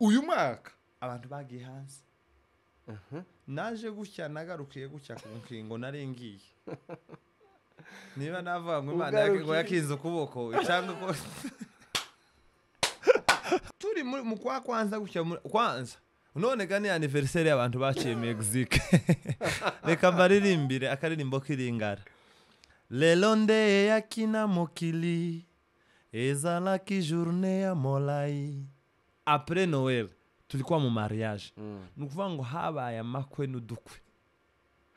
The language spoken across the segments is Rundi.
Uyu mwaka abantu bagiye hanze. Naje gutya, nagarukiye gutya ku nkingo nari ngiye. Niba navuga ngo Imana ngo yakinze ukuboko cyangwa ko turi mu kwa kwanza gutya kwanza. None ga ni anniversaire y'abantu baciye Mexique. Reka mbaririmbire akaririmbo kiringara. Lelo nde yakina mokili ezalaki journée ya molai. Après Noël tulikuwa mu mariage. Ni ukuvuga ngo habaye amakwe n'udukwe.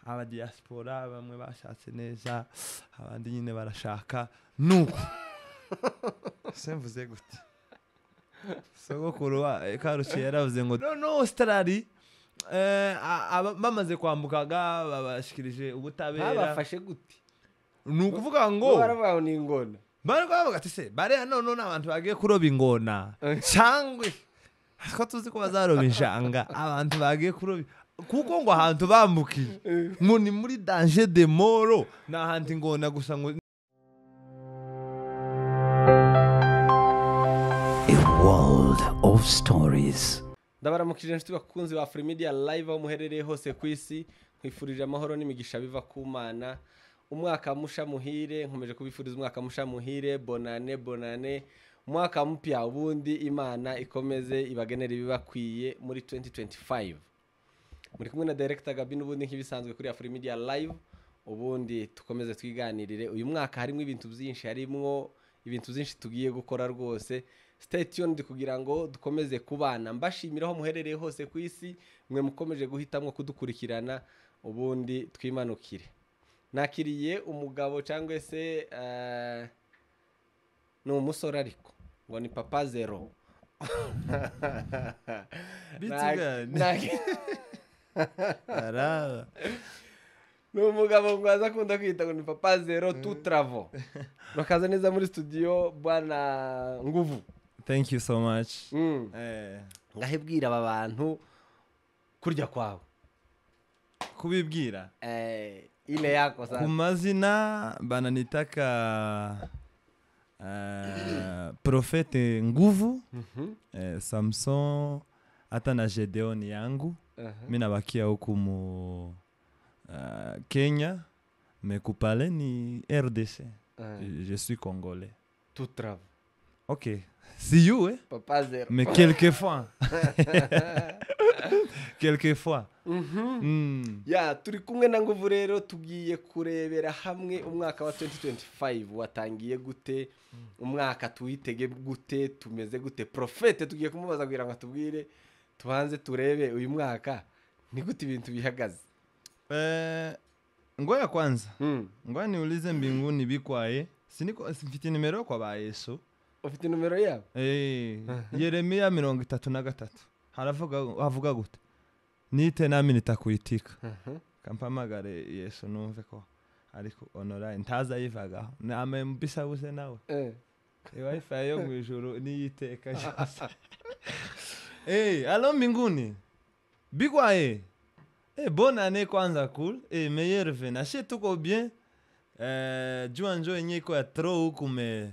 Aba diaspora bamwe bashatse neza, abandi nyine barashaka nuko. Semvuze gute? Sogokuru wa Karuciye yaravuze ngo no Australia bamaze kwambukaga babashikirije ubutabera. Babafashe gute? Ni ukuvuga ngo barabaho ni ingona. Baravuga ati se bare no n'abantu bagiye kuroba ingona cyangwa ko tuzi ko bazaroba injanga, abantu bagiye kuroba kuko ngo ahantu bambukiye ngo ni muri danger de mort, na ahantu ingona gusa ngo. A world of stories. Ndabaramukije inshuti bakunzi ba Afrimedia Live aho muherereye hose ku isi, nkwifurije amahoro n'imigisha biva ku Mana. Umwaka musha muhire, nkomeje kubifuriza umwaka musha muhire, bonane bonane, umwaka mpya ubundi Imana ikomeze ibagenera ibibakwiye muri 2025. Muri kumwe na Director Gabi n'ubundi nk'ibisanzwe kuri Afrimedia Live, ubundi tukomeze twiganirire. Uyu mwaka harimo ibintu byinshi, harimo ibintu byinshi tugiye gukora rwose. Stay tuned kugira ngo dukomeze kubana. Mbashimira aho muherereye hose ku isi, mwe mukomeje guhitamwo kudukurikirana, ubundi twimanukire. Nakiriye umugabo cyangwa se ni umusore ariko ngo ni Papa Zero. Ni umugabo ngo aza akunda kwita ngo ni Papa Zero tout travaux. Bakaza neza muri studio bwana Nguvu. Thank you so much. Ngahebwira aba bantu kurya kwawe. Kubibwira? Ile yako sasa. Kumazina bananitaka Profete Nguvu, Samson hata na Gedeon yangu. Mimi nabakia huku mu Kenya, mekupale ni RDC. Je suis congolais. Tout travaux. OK. See you, eh? Papa Zero. Mais quelquefois. Quelquefois. Ya turi kumwe na Nguvu rero tugiye kurebera hamwe umwaka wa 2025 watangiye gute, umwaka tuwitege gute, tumeze gute. Profete tugiye kumubaza kugira ngo atubwire, tubanze turebe uyu mwaka ni gute ibintu bihagaze. Ngoya kwanza. Ngoya niulize mbinguni bikwaye. Siniko mfite nimero kwa ba Yesu. Ufite numero yabo? Yeremia 33. Haravuga havuga gute? Nite nami nitakuitika. Kampamagare Yesu numve ko ariko online ntaza yivagaho. Name mbisa buse nawe. Wifi yo mu ijuru niyiteka yose. Alo mbinguni. Bikwaye. Bonne année kwanza cool. Meilleur vœu. Nashe tuko bien. Jua njo yenye iko ya trop huku me.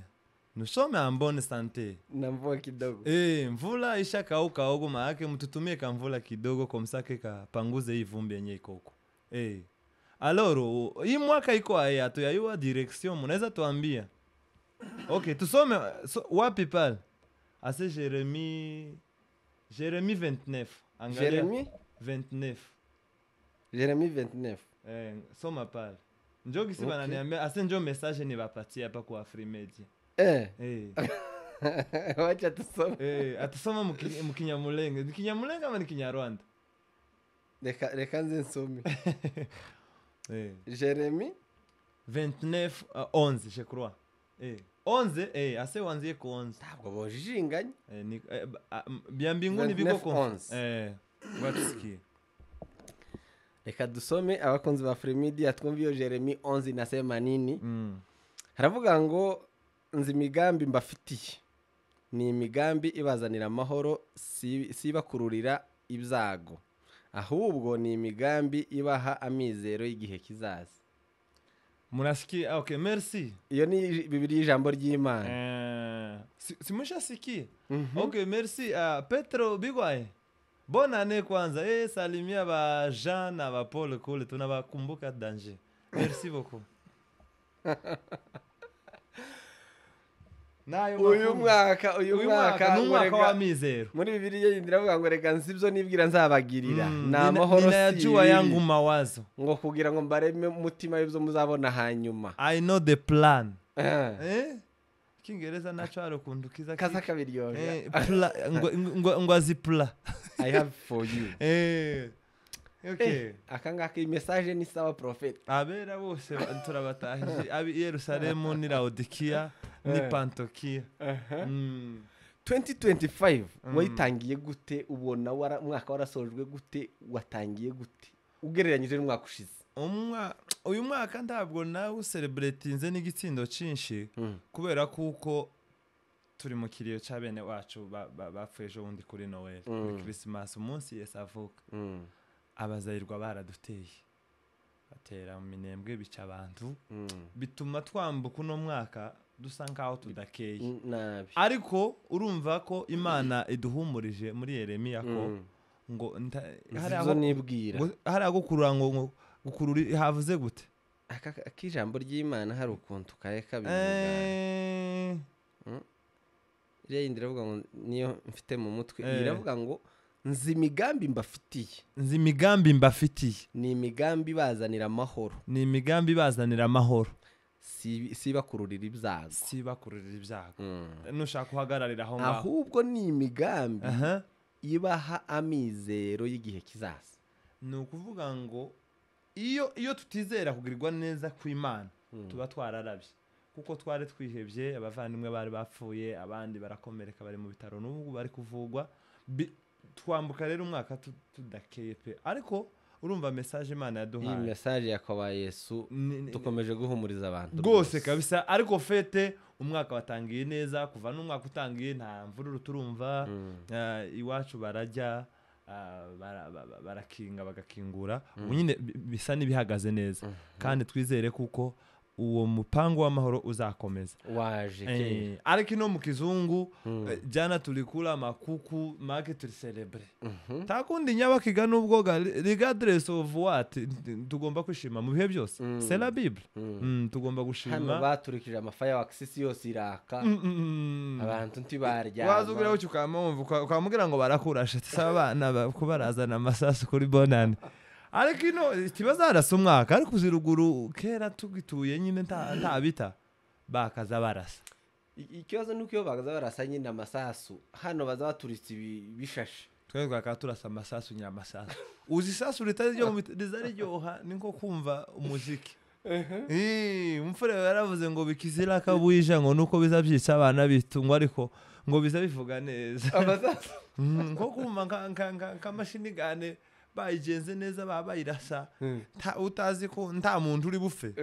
Nous sommes en bonne santé. Na mvua kidogo. Mvula ishakauka huko maana mtutumie kamvula kidogo komsake kapanguze hii vumbi yenye iko huko. Alors, hii mwaka iko haya tuyayua direction, mnaweza tuambia? Okay, tusome wapi pale? Ase Jeremie 29. Angalia. Jeremie 29. Jeremie 29. Soma pale. Njoo kisi bananiambia ase njoo message niwapatie hapa kwa Afrimedia. Wacha tusome. Atusoma mu Kinyamulenge. Ni Kinyamulenge ama ni Kinyarwanda? Reka nze nsome. Jeremie 29 11 je crois. 11 ase wanzie ku 11. Ntabwo bojijinganye. Ni bya mbinguni biko ko 11. Watusikie. Reka dusome abakunzi ba Afrimedia twumve iyo Jeremie 11 inasema nini. Haravuga ngo nzi imigambi mbafitiye ni imigambi ibazanira amahoro, sibakururira ibyago, ahubwo ni imigambi ibaha amizero y'igihe kizaza. Murasikia? Okay, merci. Iyo ni Bibiri y'ijambo ry'Imana. Simushasikia. Okay, merci. Petro Bigwaye, bonane kwanza. Salimia ba Jean na ba Paul kule, tunabakumbuka danger. Merci beaucoup. Uyu mwaka, uyu mwaka ni umwaka w'amizero. Muri Bibiliya ndiravuga ngo reka nzi ibyo nibwira nzabagirira, ni amahoro, si Ninayajua yangu mawazo, ngo kugira ngo mbareme umutima w'ibyo muzabona hanyuma. I know the plan. Icyingereza naco hari ukuntu kiza kaza kabiryoshya. Ngo azi pla I have for you. Okay. Aka ngaka iyi message ni sawa, prophet. Abera bose turabatahije, abi Yerusalemu ni Laodikiya ni Pantokiya. 2025 wayitangiye gute? Ubona umwaka warasojwe gute? Watangiye gute ugereranyije n'umwaka ushize? Uyu mwaka ntabwo nawe celebratinze n'igitsindo cinshi, kubera kuko turi mu kiriyo ca bene wacu bapfuye ejo bundi kuri Noel, kuri Christmas, umunsi Yesu avuka. Abazayirwa baraduteye, batera mu Minembwe, bica abantu, bituma twambuka uno mwaka dusa nkaho tudakeye nabi. Ariko urumva ko Imana iduhumurije muri Yeremiya ko ngo hari nibwira hari agukurura, ngo gukurura havuze gute? Aka kijambo ry'Imana hari ukuntu kaye kabivuga. Iriya yindi iravuga ngo niyo mfite mu mutwe, iravuga ngo nzi imigambi mbafitiye. Nzi imigambi mbafitiye. Ni imigambi bazanira amahoro. Ni imigambi bazanira amahoro. Si bakururira ibyago. Si bakururira ibyago. Nushaka uhagararira aho ngaho. Ahubwo ni imigambi ibaha amizero y'igihe kizaza. Ni ukuvuga ngo iyo tutizera kugirirwa neza kw'Imana tuba twararabye, kuko twari twihebye, abavandimwe bari bapfuye, abandi barakomereka, bari mu bitaro n'ubu bari kuvugwa. Twambuka rero umwaka tudakeye pe. Ariko urumva message Imana yaduhaye, iyi message yakoba Yesu, dukomeje guhumuriza abantu rwose kabisa. Ariko fete umwaka watangiye neza, kuva n'umwaka utangiye nta mvururu turumva. Iwacu barajya barakinga bagakingura, ubu nyine bisa n'ibihagaze neza, kandi twizere kuko uwo mupango w'amahoro uzakomeza waje kera. Ariko ino mu kizungu jana tulikula makuku make tulicelebre. Takundi nyabakiga nubwo regardless of what, tugomba kwishima mu bihe byose. C'est la Bible. Tugomba gushima. Hano baturikije ama fireworks isi yose iraka, abantu ntibaryama. Wazugira ucyo ukamumva ukamubwira ngo barakurashe, saba abana kubarazana amasasu kuri bonane. Ariko ino kibazarasa umwaka, ariko uziruguru kera tugituye nyine nta bakaza barasa. Ikibazo nuko iyo bakaza barasa nyine amasasu hano baza baturitse ibishashe, twebwe twakaba turasa amasasu nyamasasu. Uzi isasu ritari ryo rizaryoha ni nko kumva umuziki. Umfure yaravuze ngo bikizira kabwija, ngo nuko bizabyica abana bitungwa, ariko ngo biza bivuga neza. Nko kumva nka gane bayigenze neza, babayirasa utazi ko nta muntu uri bufe.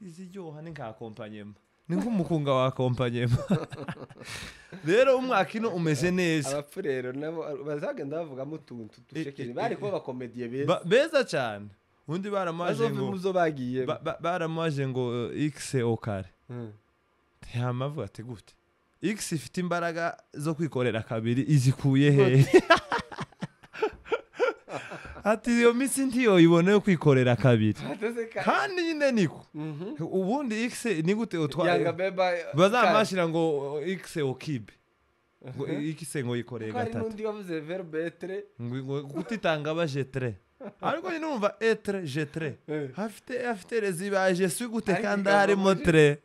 Iziryoha ni nka kompanyema, ni nk'umukunga wa kompanyema. Rero umwaka ino umeze neza. Abapfu rero nabo bazagenda bavugamo utuntu dushekere, bari kuba abakomediye beza beza cyane. Undi baramaje ngo baramaje ngo x au carré. Ntiyamavuga ati gute x ifite imbaraga zo kwikorera kabiri izikuye he? Ati iyo minsi ntiyoyibone yo kwikorera kabiri. Kandi nyine niko ubundi x ni gute utwaye bazamashira ngo x au cube, ngo x ngo yikoreye gatatu. Hari n'undi wavuze verbe être ngo kutitanga baje tre, ariko nyine urumva être je tre afite rezibaje si gute kandi harimo tre.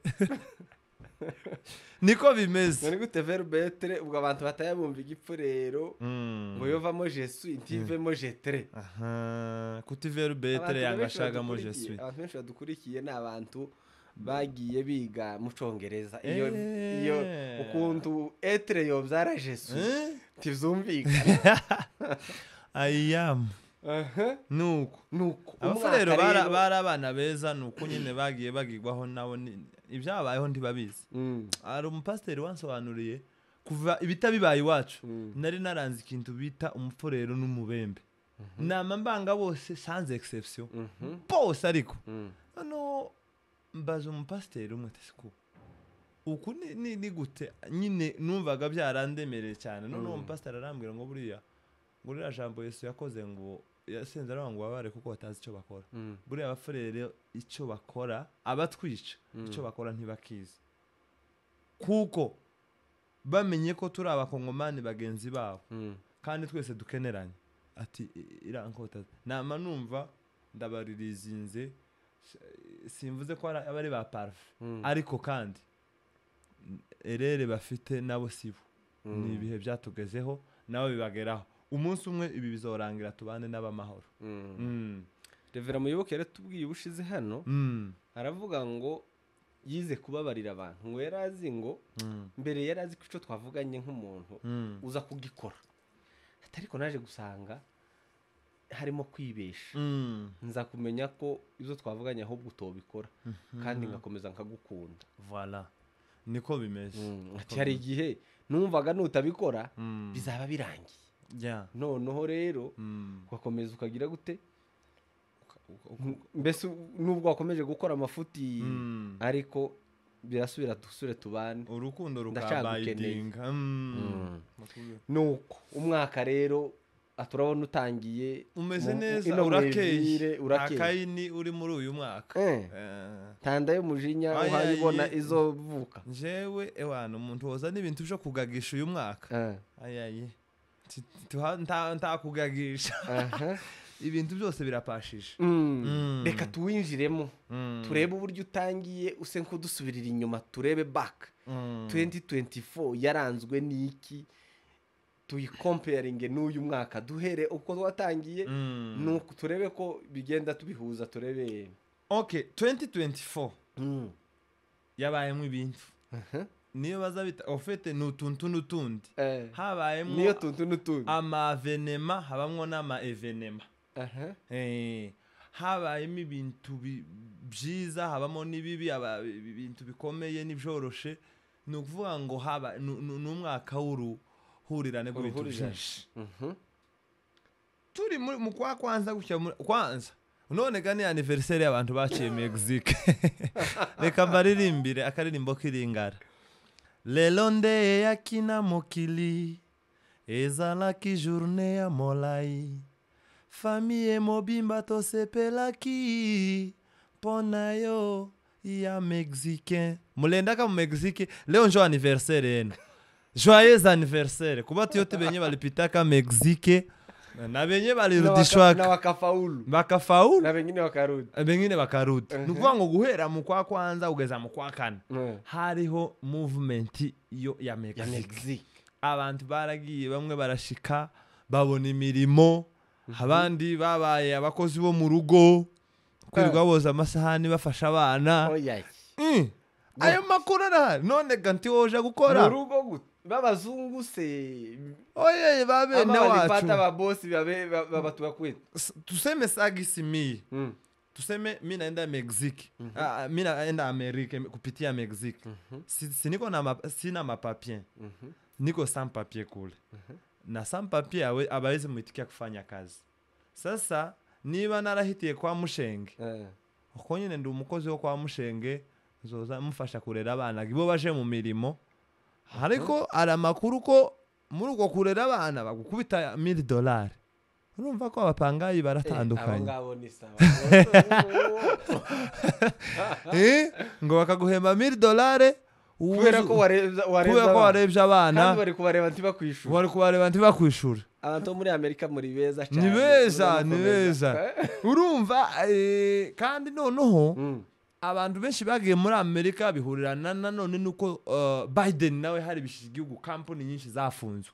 Niko bimeze. Nari gute verbe être ubwo abantu batayabumva igipfu rero ngo yovamo je suis ntivemo je tre. Aha, kuti verbe être yangashagamo je suis. Abantu benshi badukurikiye ni abantu bagiye biga mu Congereza, iyo ukuntu être yobyara je suis ntivyumvikana. I am. Nuko abafurero bari abana beza, nuko nyine bagiye bagigwaho nabo ibyabayeho ntibabizi. Hari umupasiteri wansobanuriye kuva ibita bibaye iwacu, nari naranze ikintu bita umupfurero n'umubembe, nama mbanga bose sans exception bose. Ariko no Mbaza umupasiteri umwe ati siko uku ni gute nyine, numvaga byarandemereye cyane. None uwo mupasiteri arambwira ngo buriya ngo ririya jambo Yesu yakoze, ngo yasenze aravuga ngo babare kuko batazi icyo bakora. Buriya abafurere icyo bakora, abatwica icyo bakora ntibakizi, kuko bamenye ko turi abakongomani bagenzi babo kandi twese dukeneranye. Ati iriya nkota nama numva ndabaririzinze, simvuze ko aba ari ba parfait, ariko kandi erere bafite nabo sibo. Ni ibihe byatugezeho, nabo bibageraho umunsi umwe, ibi bizorangira tubane n'abamahoro. Revera Muyoboke yaratubwiye ubushize hano, aravuga ngo yize kubabarira abantu, ngo yari azi ngo mbere yari azi ko icyo twavuganye nk'umuntu uza kugikora, ariko naje gusanga harimo kwibesha, nza kumenya ko izo twavuganye ahubwo utobikora, kandi ngakomeza nkagukunda. Voilà, niko bimeze. Ati hari igihe numvaga nutabikora bizaba birangiye. Noneho rero ugakomeza ukagira gute, mbese nubwo wakomeje gukora amafuti, ariko birasubira dusubire tubane, urukundo rukabayidinga. Nuko umwaka rero aturabona utangiye umeze neza, urakeye, akayini uri muri uyu mwaka. Tanda y'umujinya uhayibona izovuka. Jewe ewana umuntu woza n'ibintu byo kugagisha uyu mwaka, ayaye ntakugagisha, ibintu byose birapashije. Reka tuwinjiremo, turebe uburyo utangiye, use nk'udusubirira inyuma, turebe back 2024 yaranzwe n'iki, tuyikomparinge n'uyu mwaka, duhere uko twatangiye, nuko turebe ko bigenda tubihuza, turebe. Okay, 2024 yabayemo ibintu niyo bazabita ofete ni utuntu n'utundi, habayemo niyo tuntu n'utundi, amavenema habamwo n'ama evenema. Habayemo ibintu byiza, habamo n'ibibi, ibintu bikomeye n'ibyoroshe. Ni ukuvuga ngo haba ni umwaka w'uruhurirane rw'ibintu byinshi. Turi mu kwa kwanza gutya, kwanza none ga ni anniversaire y'abantu baciye Mexique. Reka mbaririmbire akaririmbo k'iringara. Lelo nde yakina mokili ezalaki journée ya molai, famille mobimba tosepelaki mpona yo ya mexicain. Mulendaka mu Mexique leo njo anniversaire yenu, joyeux anniversaire kubatu yote benye balipitaka Mexique na benye balirudishwaka na wakafaulu, bakafaulu na bengine bakarudi, bengine bakarudi. Nukuvuga ngo guhera mu kwa kwanza ugeza mu kwa kane hariho movement yo ya Mexique. Abantu baragiye, bamwe barashika babona imirimo, abandi babaye abakozi bo mu rugo kwirirwa boza amasahani bafasha abana. Ayo makuru arahari. None ga ntiwoja gukora mu rugo babazungu se, oye babene wacu balipata babosi babatuka kwetu. Tuseme sagisi mi tuseme mi naenda Mexique, mi naenda Amerika kupitia Mexique. Si niko na sina mapapier, niko sans papier kule, na sans papier abawezi muitikia kufanya kazi. Sasa niba narahitiye kwa Mushenge, uko nyine ndi umukozi wo kwa Mushenge, nzoza mufasha kurera abana bo baje mu mirimo. Ariko ari amakuru ko muri uko kurera abana bagukubita $1000. Urumva ko abapangayi baratandukanye. Abo ngabo ni sawa. Ngo bakaguhemba $1000 kubera ko warebye abana, kandi bari kubareba ntibakwishura. Bari kubareba ntibakwishura. Abantu muri Amerika muri beza cyane. Ni beza, ni beza. Urumva kandi noneho abantu benshi bagiye muri Amerika bihurirana nanone nuko Biden nawe hari bishije igihugu, company nyinshi zafunzwe.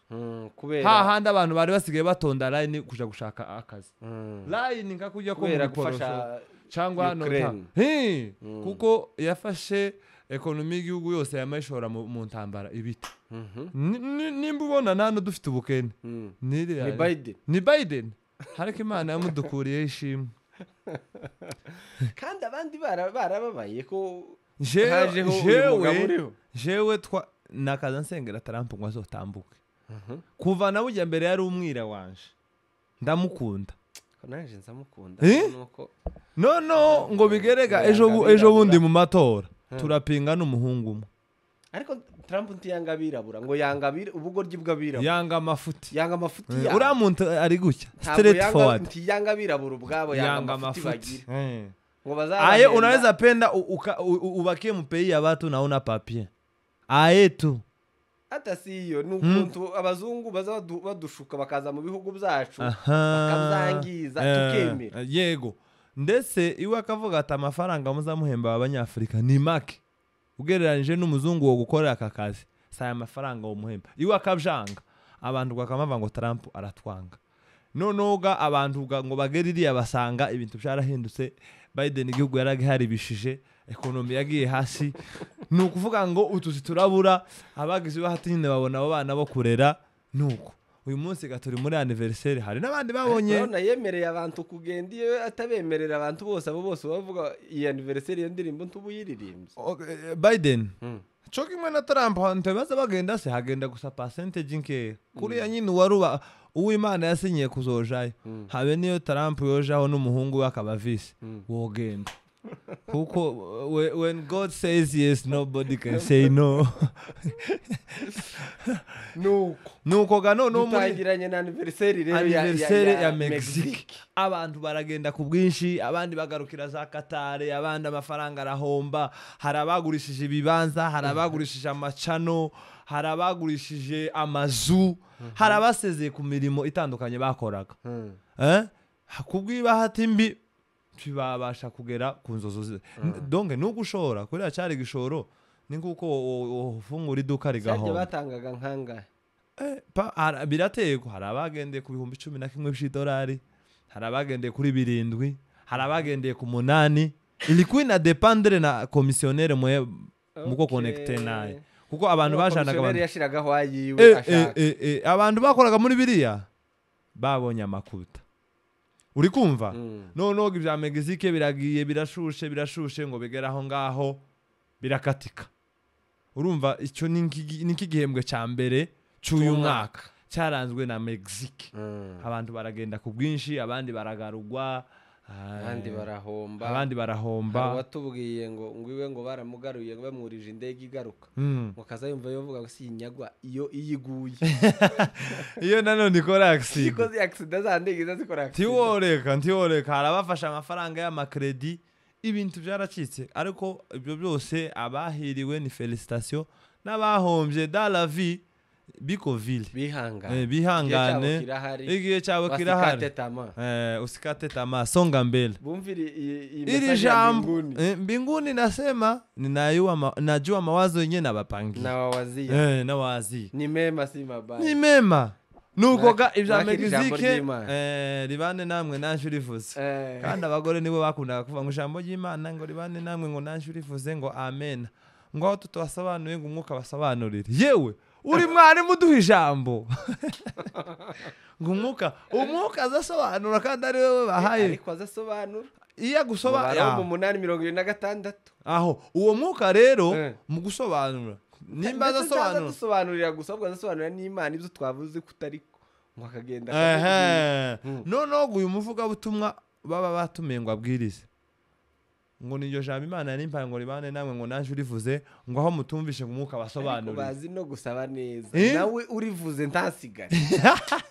Kubera hahandi abantu bari basigaye batonda line kuja gushaka akazi. Line nka kujya ko muri gufasha cyangwa hano kuko yafashe ekonomi y'igihugu yose yamayishora mu ntambara ibiti. Nimba ubona nano dufite ubukene ni Biden, ni Biden. Ariko Imana yamudukuriye ishimwe. Kandi abandi barababaye ko hajeho uyu mugabo uriho. Jewe nakaza nsengera Trump ngo azotambuke. Kuva na bujya mbere yari umwira wanje, ndamukunda. Naje nzamukunda nuko no ngo bigerega ejo bundi mu matora turapinga n'umuhungu umwe. Ariko Trump ntiyanga abirabura, ngo yanga ubugoryi bw'abirabura, yanga amafuti, yanga amafuti. Uriya muntu ari gutya straight forward, ntiyanga abirabura ubwabo, yanga amafuti bagira. Ngo aye unaweza penda ubakie mu pays ya watu na una papier aye tu. Hata siyo ni ukuntu abazungu baza badushuka bakaza mu bihugu byacu bakabyangiza tukemera. Yego, ndetse iwe akavuga ati amafaranga muzamuhemba abanyafrika ni make ugereranyije n'umuzungu wo gukorera aka kazi, saya amafaranga wo muhemba. Iwe akabyanga, abantu bakamava ngo Trump aratwanga. Nonoga abantu ngo bagere iriya basanga ibintu byarahindutse, Biden igihugu yaragiharibishije, ekonomi yagiye hasi. Ni ukuvuga ngo utuzi turabura, abagize bahati nyine babona abo bana bo kurera. Nuko uyu munsi gaturi muri anniversaire, hari n'abandi babonye none yemereye abantu kugenda, iyo atabemerera abantu bose abo bose bavuga iyi anniversaire iyo ndirimbo ntubuyiririmbye. Biden cyo kimwe na Trump ntibaza bagenda se, hagenda gusa percentage nke kuriya nyine waruba uw'Imana yasinyiye kuzojayo. Habe niyo Trump yojaho n'umuhungu we akaba vice wogenda, kuko when God says yes nobody can say no. Nuko ga no muri dutangiranye na anniversaire rero ya Mexique, abantu baragenda ku bwinshi, abandi bagarukira za Qatar, abandi amafaranga arahomba, hari abagurishije ibibanza, hari abagurishije amacano, hari abagurishije amazu, hari abasezeye ku mirimo itandukanye bakoraga. Kubw'ibahati mbi tibabasha kugera ku nzozo. Donc nugushora kuriya cyari gishoro ni nkuko ufungura iduka rigahomba. Batangaga nkanga birategwa, hari abagendeye ku 11,000 by'idolari, hari abagendeye kuri 7, hari abagendeye ku 8. Ilikuwa ina dependre na commissionnaire mwe muko connecte naye, kuko abantu bajanaga abantu yashiragaho ayiwe ashaka. Abantu bakoraga muri biriya babonye amakuta. Uri kumva? Noneho ibya Mexique biragiye birashushe ngo bigera aho ngaho birakatika. Urumva icyo ni nk'igihembwe cya mbere cy'uyu mwaka cyaranzwe na Mexique. Abantu baragenda ku bwinshi, abandi baragarugwa, abandi barahomba, abandi barahomba. Watubwiye ngo ngwiwe ngo baramugaruye ngo bamwurije indege igaruka, mukaza yumva yovuga ngo sinyagwa iyo iyiguye. Iyo nanone ikora accident, ikoze accident za ndege zikora accident. Ntiworeka harabafasha amafaranga y'amakredi, ibintu byaracitse. Ariko ibyo byose abahiriwe ni felicitation, n'abahombye dans la vie biko vile bihangane, bihangane, igihe cyabo kirahari. Usikate tamaa, songa mbele. Bumviri iri jambo mbinguni nasema najua mawazo yenyewe nabapangia nawawazia, nawazia ni mema si mabaya, ni mema. Nuko ga ibya Mexique ribane namwe naje urivuze. Kandi abagore nibo bakundaga kuvuga ngo ijambo ry'Imana ngo ribane namwe ngo naje urivuze ngo amen, ngo aho tutabasobanuye ngo umwuka basobanurire. Yewe uri mwarimu duha ijambo ngo umwuka azasobanura kandi ari wowe bahaye. Ariko azasobanura iyo agusobanura mu 8:26 aho uwo mwuka rero mu gusobanura nimba azasobanura azasobanurira gusa, ahubwo azasobanurira n'Imana ibyo twavuze kutariko ngo akagenda. Noneho uyu muvuga butumwa baba batumiye ngo abwirize ngo niryo jambo Imana yarimpaye ngo ribane namwe ngo naje urivuze ngo aho mutumvishe ngo umwuka basobanurire. Bazi no gusaba neza nawe urivuze ntasigare.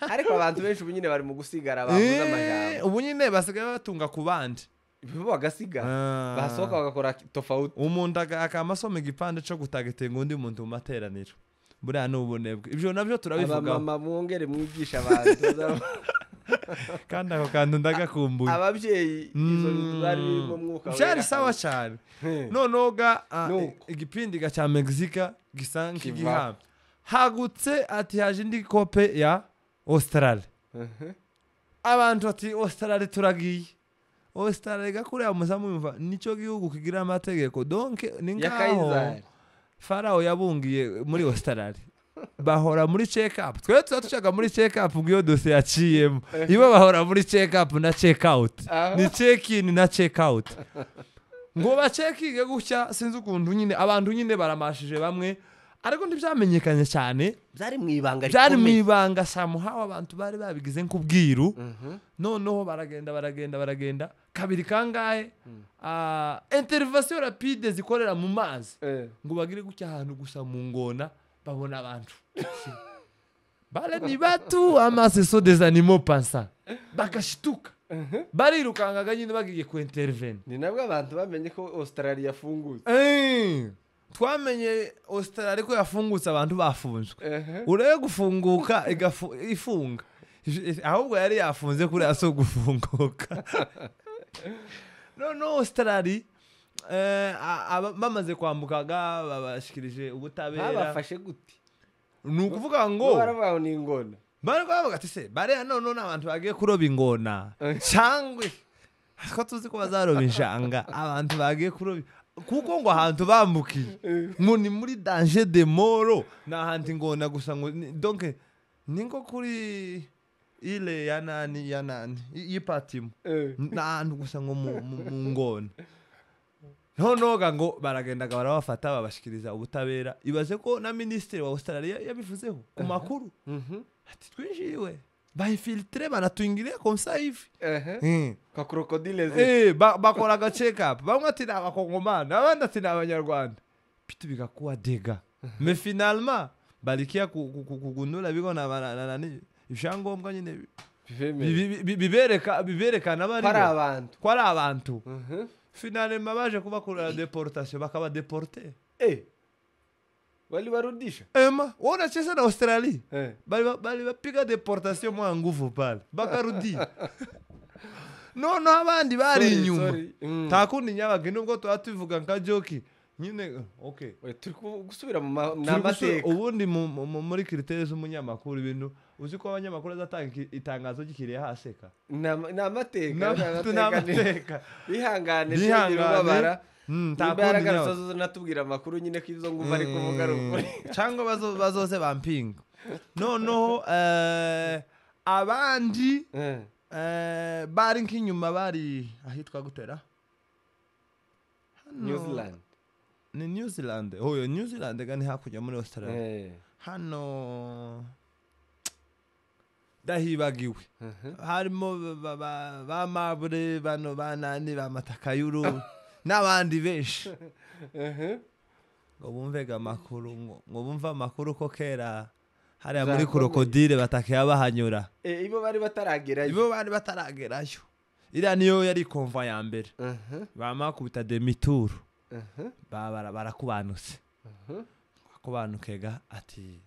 Ariko abantu benshi ubu nyine bari mu gusigara bavuze amajambo, ubu nyine basigaye batunga ku bandi bagasigara basohoka bagakora tofauti. Umuntu akamasoma igipande cyo gutagetenga undi muntu mu materaniro, buriya ni ubunebwe. Ibyo nabyo turabivugaho. Abamama mwongere mwigisha abantu kandi ako kantu ndagakumbuye. Ababyeyi izo bintu bari birimo mwuka byari sawa cyane. Noneho ga igipindi cya Mexique gisa nk'igihamba hagutse ati haje indi kope ya Australia. Abantu ati Australia turagiye, Australia gakuriya muzamumva nicyo gihugu kigira amategeko, donc ni nkaho Farao yabungiye muri Australia. Bahora muri check up, twe tushaka muri check up ngiyo dosiye yaciyemo, ibo bahora muri check up na check out, ni check in na check out. Ngo bacekinge gutya sinzi ukuntu nyine abantu nyine baramashije bamwe, Ariko ntibyamenyekanye cyane. Byari mu ibanga. Byari mu ibanga samuhawe, abantu bari babigize nk'ubwiru. Noneho baragenda, baragenda, baragenda kabiri kangahe, intervention rapide zikorera mu mazi ngo bagire gutya ahantu gusa mu ngona babona abantu bale ni batu ama ce sont des animaux pensants, bakashituka, barirukangaga nyine bagiye ku intervenir. Ni nabwo abantu bamenye ko Australia yafungutse. Twamenye Australia ko yafungutse abantu bafunzwe. Urebe gufunguka ifunga, ahubwo yari yafunze kuri aso gufunguka. Noneho Australia bamaze kwambukaga babashikirije ubutabera. Babafashe gute? Ni ukuvuga ngo baravuga ngo ni ingona. Bari bavuga ati se bariya none abantu bagiye kuroba ingona, cyangwa ko tuzi ko bazaroba injanga, abantu bagiye kuroba, kuko ngo ahantu bambukiye ngo ni muri danger de mort, ni ahantu ingona gusa, ngo donc ni nko kuri ile ya nani ya nani y'ipatimo, ni ahantu gusa ngo mu ngona. Noneho ngo baragendaga barabafata babashikiriza ubutabera. Ibaze ko na minisitiri wa Australia yabivuzeho ku makuru ati twinjiriwe bayifiltre banatwingiriye comme ça hivi kwa crocodile ze bakoraga check up, bamwe ati ni abakongomani, abandi ati ni abanyarwanda, bitu bigakuwa dega. Mais finalement balikia kugundura bigo na nani ibyangombwa nyine biberekana bari ko ari abantu. Finalement baje kubakorera deportation, bakaba deporte. Waliwarudisha? Ema, wanacheza na Australia. Bali bapiga deportation mwa nguvu pale. Bakarudi. No abandi bari inyuma. Takundi nyabage nubwo twatuvuga nka joki. Nyine okay. Turi gusubira mu namateka. Ubundi muri critères z'umunyamakuru ibintu uzi ko abanyamakuru azatanga itangazo gikiriye haseka. Namateka, namateka. Bihangane cyane. Ntabwo natubwira amakuru nyine ko izo nguva ari kuvuga rukuri cyangwa bazoze bampinga. Noneho abandi bari nk'inyuma bari ahitwa gutera New Zealand. Ni New Zealand. Oyo New Zealand gani hakurya muri Australia. Hano dahibagiwe harimo ba mabure bano banani ba matakayuru n'abandi benshi ngo bumvega amakuru, ngo bumva amakuru ko kera hariya muri krokodile batakiya bahanyura. Ibo bari bataragerayo. Ibo bari bataragerayo. Iriya niyo yari konva ya mbere. Bamakubita demi-tour. Barakubanutse. Bakubanukega ati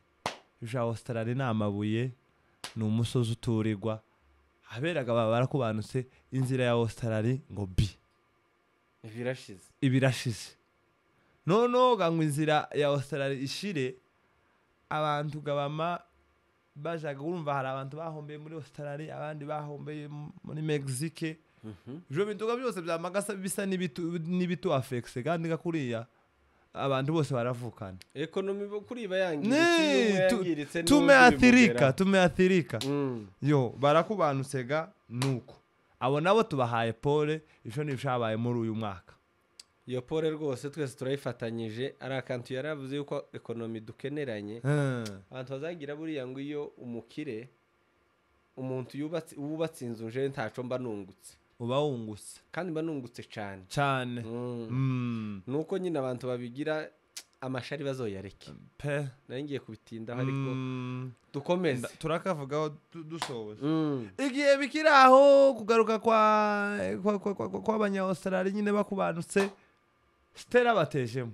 ija Australia ni amabuye, ni umusozi uturirwa. Aberaga barakubanutse inzira ya Australia ngo bi. Ibirashize. Noneho ngo inzira ya Australia ishire, abantu gabama bajaga urumva hari abantu bahombeye muri Australia, abandi bahombeye muri Mexique. Ibyo bintu byose byamagasa bisa n'ibitu affects kandi gakuriya abantu bose baravukana. Economy kuri iba yangiritse, tumeathirika. Yo barakubanusega nuko abo nabo tubahaye pole. Ivyo nivyabaye muri uyu mwaka. Iyo pole rwose twese turayifatanyije. Ari akantu yaravuze yuko economy dukeneranye. Abantu bazagira buriya ngo iyo umukire umuntu yubatse inzu nje ntaco mba nungutse. Uba wungutse. Kandi mba nungutse cyane. Cyane. Nuko nyine abantu babigira amashari bazoyareke. Pe. Nari ngiye kubitindaho ariko dukomeze. Turakavugaho dusohoza. Igihe bikiraho kugaruka kwa kwa Australia nyine bakubanutse Stella batejemo.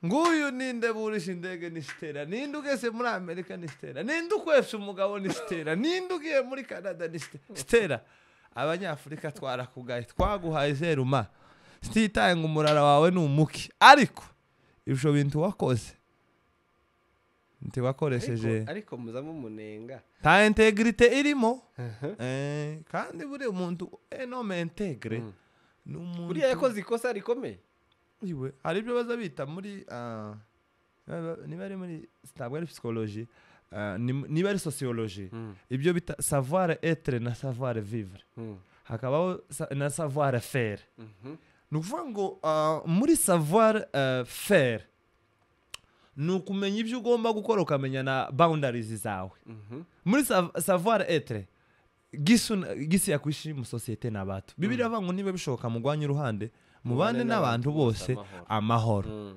Nguyu ninde burisha indege ni Stella, ninde ugeze muri Amerika ni Stella, ninde ukwefye umugabo ni Stella, ninde ugiye muri Canada ni Stella. Abanyafurika twarakugaye, twaguhaye zeruma. Sititaye ngo umurara wawe ni umuki, ariko ibyo bintu wakoze ntiwakoresheje. Ariko muzamo munenga ta integrite irimo. Kandi buri umuntu enome integre n'umuntu buriya yakoze ikosa rikomeye. Iwe hari ibyo baza bita muri niba ari muri ntabwo ari psychologie, niba ari sociologie, ibyo bita savoir être na savoir vivre, hakabaho na savoir faire. Ni ukuvuga ngo muri savoir faire ni ukumenya ibyo ugomba gukora, ukamenya na boundaries zawe. Muri savoir être, gisi ya kuishi mu société n'abantu. Bibiliya iravuga ngo niba bishoboka mugwanye uruhande, mubane n'abantu bose amahoro.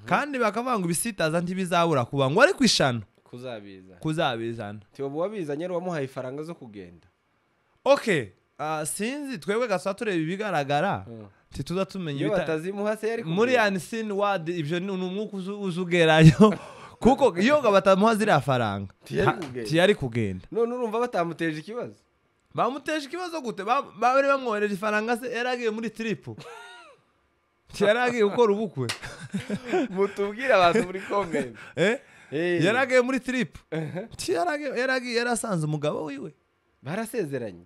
Kandi bakavuga ngo ibisitaza ntibizabura kuba, ngo ariko ishano kuzabizana. Tiwo wabizanye wamuhaye ifaranga zo kugenda. Okay, sinzi twebwe gasa tureba ibigaragara, ntituza tumenya batazimuha se yari muri unseen world. Ibyo ni umwuka uzugerayo, kuko iyo batamuha ziriya faranga tiyari kugenda. None urumva batamuteje ikibazo? Bamuteje ikibazo gute? Bari bamwohereje ifaranga se yaragiye muri trip, yaragiye gukora ubukwe. Mutubwire abantu muri comment. Yaragiye muri trip, yaragiye yarasanze umugabo wiwe. Barasezeranye.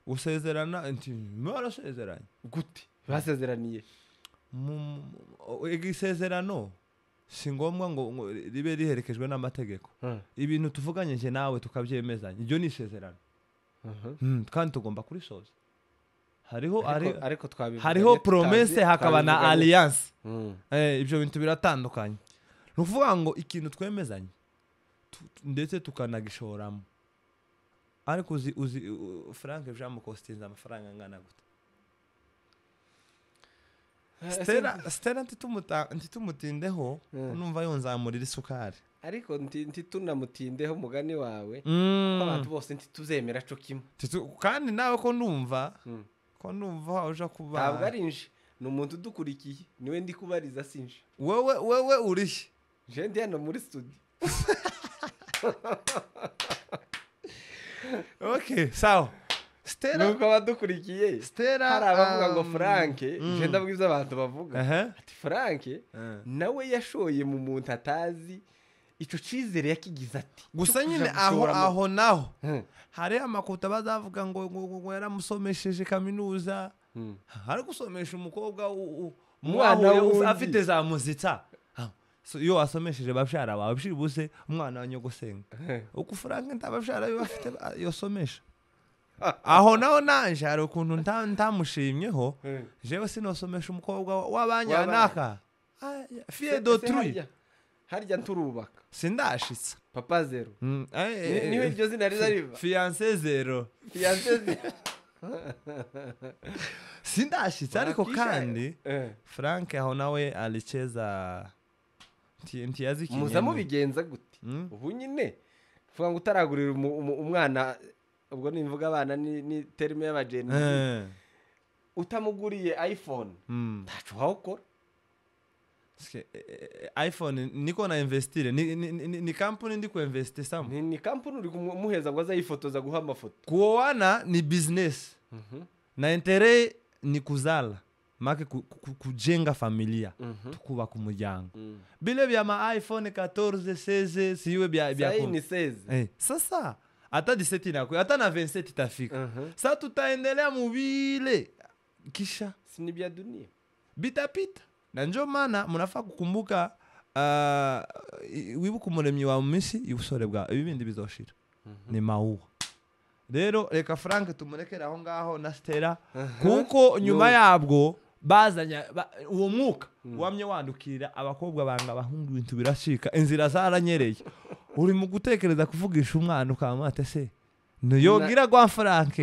Usezerana barasezeranye gute? Basezeraniye isezerano si ngombwa ngo ribe riherekejwe n'amategeko. Ibintu tuvuganye nje nawe tukabyemezanya, ibyo ni isezerano. Kandi tugomba kurisoza. Hariho ariko twabivuga, hariho promesse hakaba na alliance. Ibyo bintu biratandukanye. Ni ukuvuga ngo ikintu twemezanye ndetse tukanagishoramo. Ariko uzi Frank byamukostinze amafaranga angana gute? Stella ntitumutindeho, numva yonzamurira isukari. Ariko ntitunamutindeho mugani wawe, ko abantu bose ntituzemera cyo kimwe. Kandi nawe ko ndumva uja kuba. Ntabwo ari nje, ni umuntu udukurikiye, niwe ndi kubariza sinje. Wewe urihe? Je ndi hano muri studio. Okay, sawa. Stella nuko abadukurikiye Stella hari abavuga ngo Frank, je ndavuga ibyo abantu bavuga. Ati Frank nawe yashoye mu muntu atazi, ico cizere yakigize ati. Gusa nyine aho naho hari amakuta bazavuga ngo yaramusomesheje kaminuza. Hari gusomesha umukobwa umwana afite za muzitsa. So iyo wasomesheje babyara bawe byibuse umwana wa nyogosenga. Uko Frank ntababyara be bafite yosomesha. Aho naho nanje hari ukuntu ntamushimyeho. Jewe sinosomesha umukobwa w'abanyanaka. Fille d'autrui. Harya nturubaka. Sindashitsa. Papa zero. Niwe iryo zina rizariva. Fiancé zero. Fiancé zero. Sindashitsa ariko kandi Frank aho nawe alicheza ntiyazi ikintu. Muza mubigenza gute? Ubu nyine vuga ngo utaragurira umwana, ubwo nimvuga abana ni terme y'abageni. Utamuguriye iPhone ntaco wawukora. iPhone niko na investire ni kampuni ndi kuinvesti samu. Ni kampuni uri kumuheza ngo azayifotoza guha amafoto. Kuoana ni business. Na intere ni kuzala. Make kujenga familia, tukubaka umuryango. Bile bya ma iPhone 14 16 siwe bya ni 16. Sasa hata 17 inako, hata na 27 itafika. Sasa tutaendelea mubile kisha si ni bya dunia. Bitapita. Na njo maana mnafaa kukumbuka wibuka umuremyi wa misi ibusore bwa ibindi bizoshira. Ni maua. Rero reka Frank tumurekere aho ngaho na Stella, kuko nyuma yabwo bazanya uwo mwuka wamye wandukira abakobwa banga abahungu, ibintu birashika, inzira zaranyereye. Uri mu gutekereza kuvugisha umwana ukamate se niyogira gwa Frank.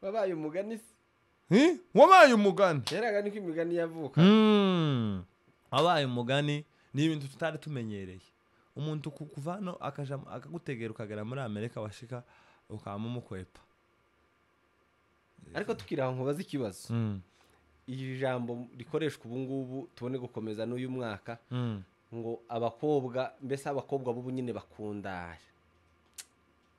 Wabaye umugani se? Wabaye umugani. Yeraga niko imigani yavuka. Wabaye umugani ni ibintu tutari tumenyereye. Umuntu kuva hano akaja akagutegera ukagera muri Amerika washika ukamumukwepa. Ariko tukiraho nkubaza ikibazo. Iri jambo rikoreshwa ubu ngubu tubone gukomeza n'uyu mwaka, ngo abakobwa mbese abakobwa bubu nyine bakunda,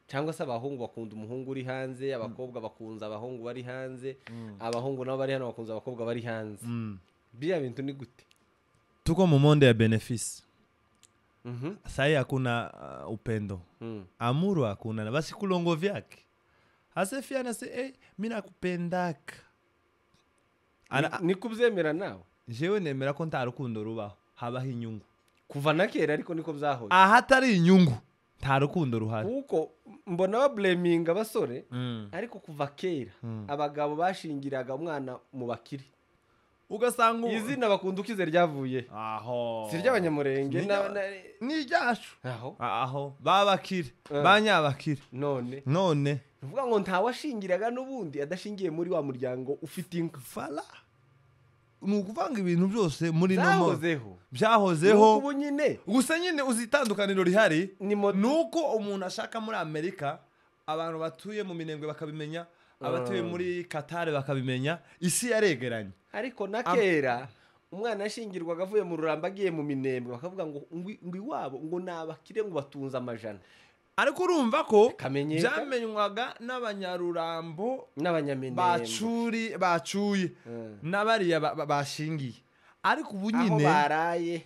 cyangwa se abahungu bakunda umuhungu uri hanze, abakobwa bakunza abahungu bari hanze, abahungu nabo bari hano bakunza abakobwa bari hanze. Biriya bintu ni gute? Tuko mu monde ya benefice. Sai hakuna upendo. Amuru hakuna na basi kulongo vyake. Asefia na se mimi nakupendaka. Nikubyemera nawe? Jewe nemera ko nta rukundo rubaho, habaho inyungu. Kuva na kera ariko niko byahoze. Ahatari inyungu Nta rukundo ruhari. Kuko mbona bablaminga abasore, ariko kuva kera abagabo bashingiraga umwana mu bakire. Ugasanga izina bakunda ukize ryavuye. Aho. Si ry'abanyamurenge ni ryacu. Aho. Aho babakire, banyabakire. None uvuga ngo nta washingiraga n'ubundi adashingiye muri wa muryango ufite inka. Fala. Ni ukuvanga ibintu byose muri nomo. Byahozeho. Ubu nyine. Gusa nyine uzitandukaniro rihari nuko umuntu ashaka muri Amerika, abantu batuye mu Minembwe bakabimenya, abatuye muri Qatar bakabimenya, isi yaregeranye. Ariko na kera umwana ashingirwaga avuye mu Ruramba agiye mu Minembwe bakavuga ngo ngo iwabo ngo nabakire ngo batunze amajana. Ariko urumva ko byamenywaga n'abanyarurambo n'abanyamenembe bacuye n'abariya bashingiye. Ariko ubu nyine aho baraye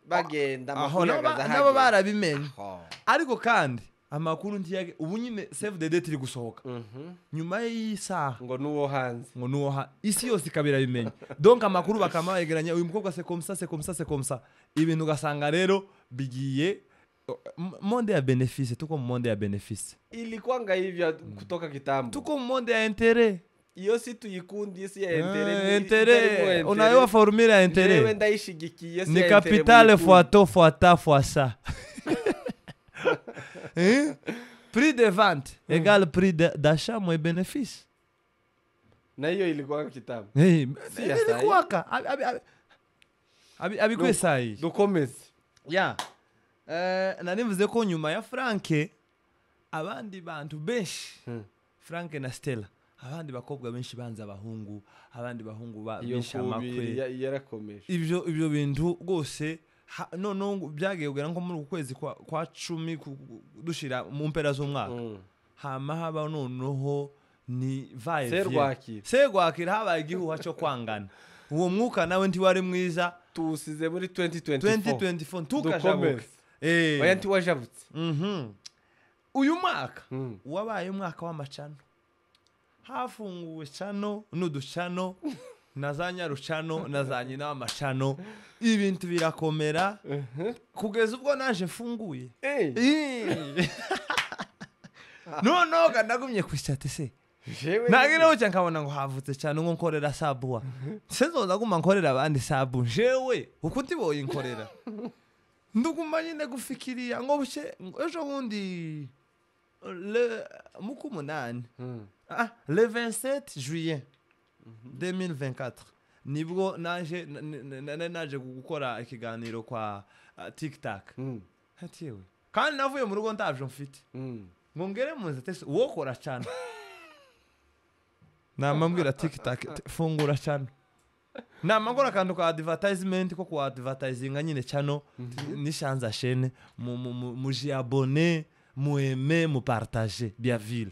bagenda nabo barabimenye. Ariko kandi amakuru ntiyage ubu nyine save the date iri gusohoka nyuma y'isaha ngo nuwo hanze ngo nuwo isi yose ikabira bimenya. Donc amakuru bakama bayegeranya, uyu mukobwa c'est comme ça c'est comme ça c'est comme ça, ibintu ugasanga rero bigiye monde ya bénéfice. Tuko monde ya bénéfice ilikuwa hivyo kutoka kitambo, tuko monde ya intérêt. Iyo si tuyikundi si ya intérêt, intérêt unayo formule ya intérêt wewe ndayishigikiye si ni capital fois taux fois ta fois ça. Hein? Prix de vente égale prix d'achat moins bénéfice. Na hiyo ilikuwa kitambo. Si ilikuwa ka abi kwesai. Dukomeze. Ya. Nanivuze ko nyuma ya Frank abandi bantu benshi Frank na Stella, abandi bakobwa benshi banza abahungu, abandi bahungu benshi amakwe yarakomeje. Ibyo bintu rwose no byagiye kugera nko muri ukwezi kwa 10 dushira mu mpera z'umwaka. Hama haba noneho ni vibe Serwakira habaye igihuha cyo kwangana. Uwo mwuka nawe ntiwari mwiza. Tusize muri 2024 tukajabuka. Oya ntiwajabutse. Uyu mwaka wabaye umwaka w'amacano. Hafunguwe cano n'uducano na za nyarucano na za nyina w'amacano, ibintu birakomera kugeza ubwo naje mfunguye. No nagumye kwishate se nagira cyo nkabona ngo havutse cyane ngo nkorera sabuwa senzoza guma nkorera abandi sabu jewe uko ndiboye nkorera nduguma nyine gufikiriya ngo buke ejo bundi le mukumunani le 27 juillet 2024 nibwo naje naje gukora ikiganiro kwa TikTok. Hatiwe kandi navuye mu rugo ndavyo mfite ngo ngere munze tese wokora cyane. Namambwira TikTok fungura cyane. Namangora akantu ka advertisement ko ku advertisinga nyine cyano nishanza chaîne mu abonner mu aimer mu partager bien ville.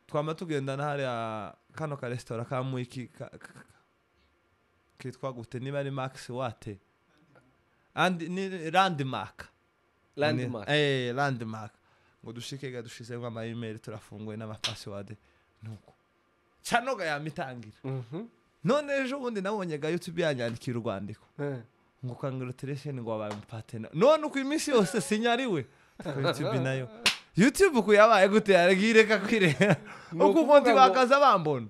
Twama tugenda na hariya kano ka restaurant ka mwiki kitwa gute niba ari Max Wate and ni Landmark. Landmark ngo dushike ga dushizemo ama email turafunguye n'ama password nuko cyanoga yamitangira. None ejo bundi nabonye ga YouTube yanyandikira urwandiko ngo congratulation ngo wabaye umupatena. None uko iminsi yose sinyariwe YouTube nayo YouTube ku yabaye gute yaragireka kwire uko konti bakaza bambona.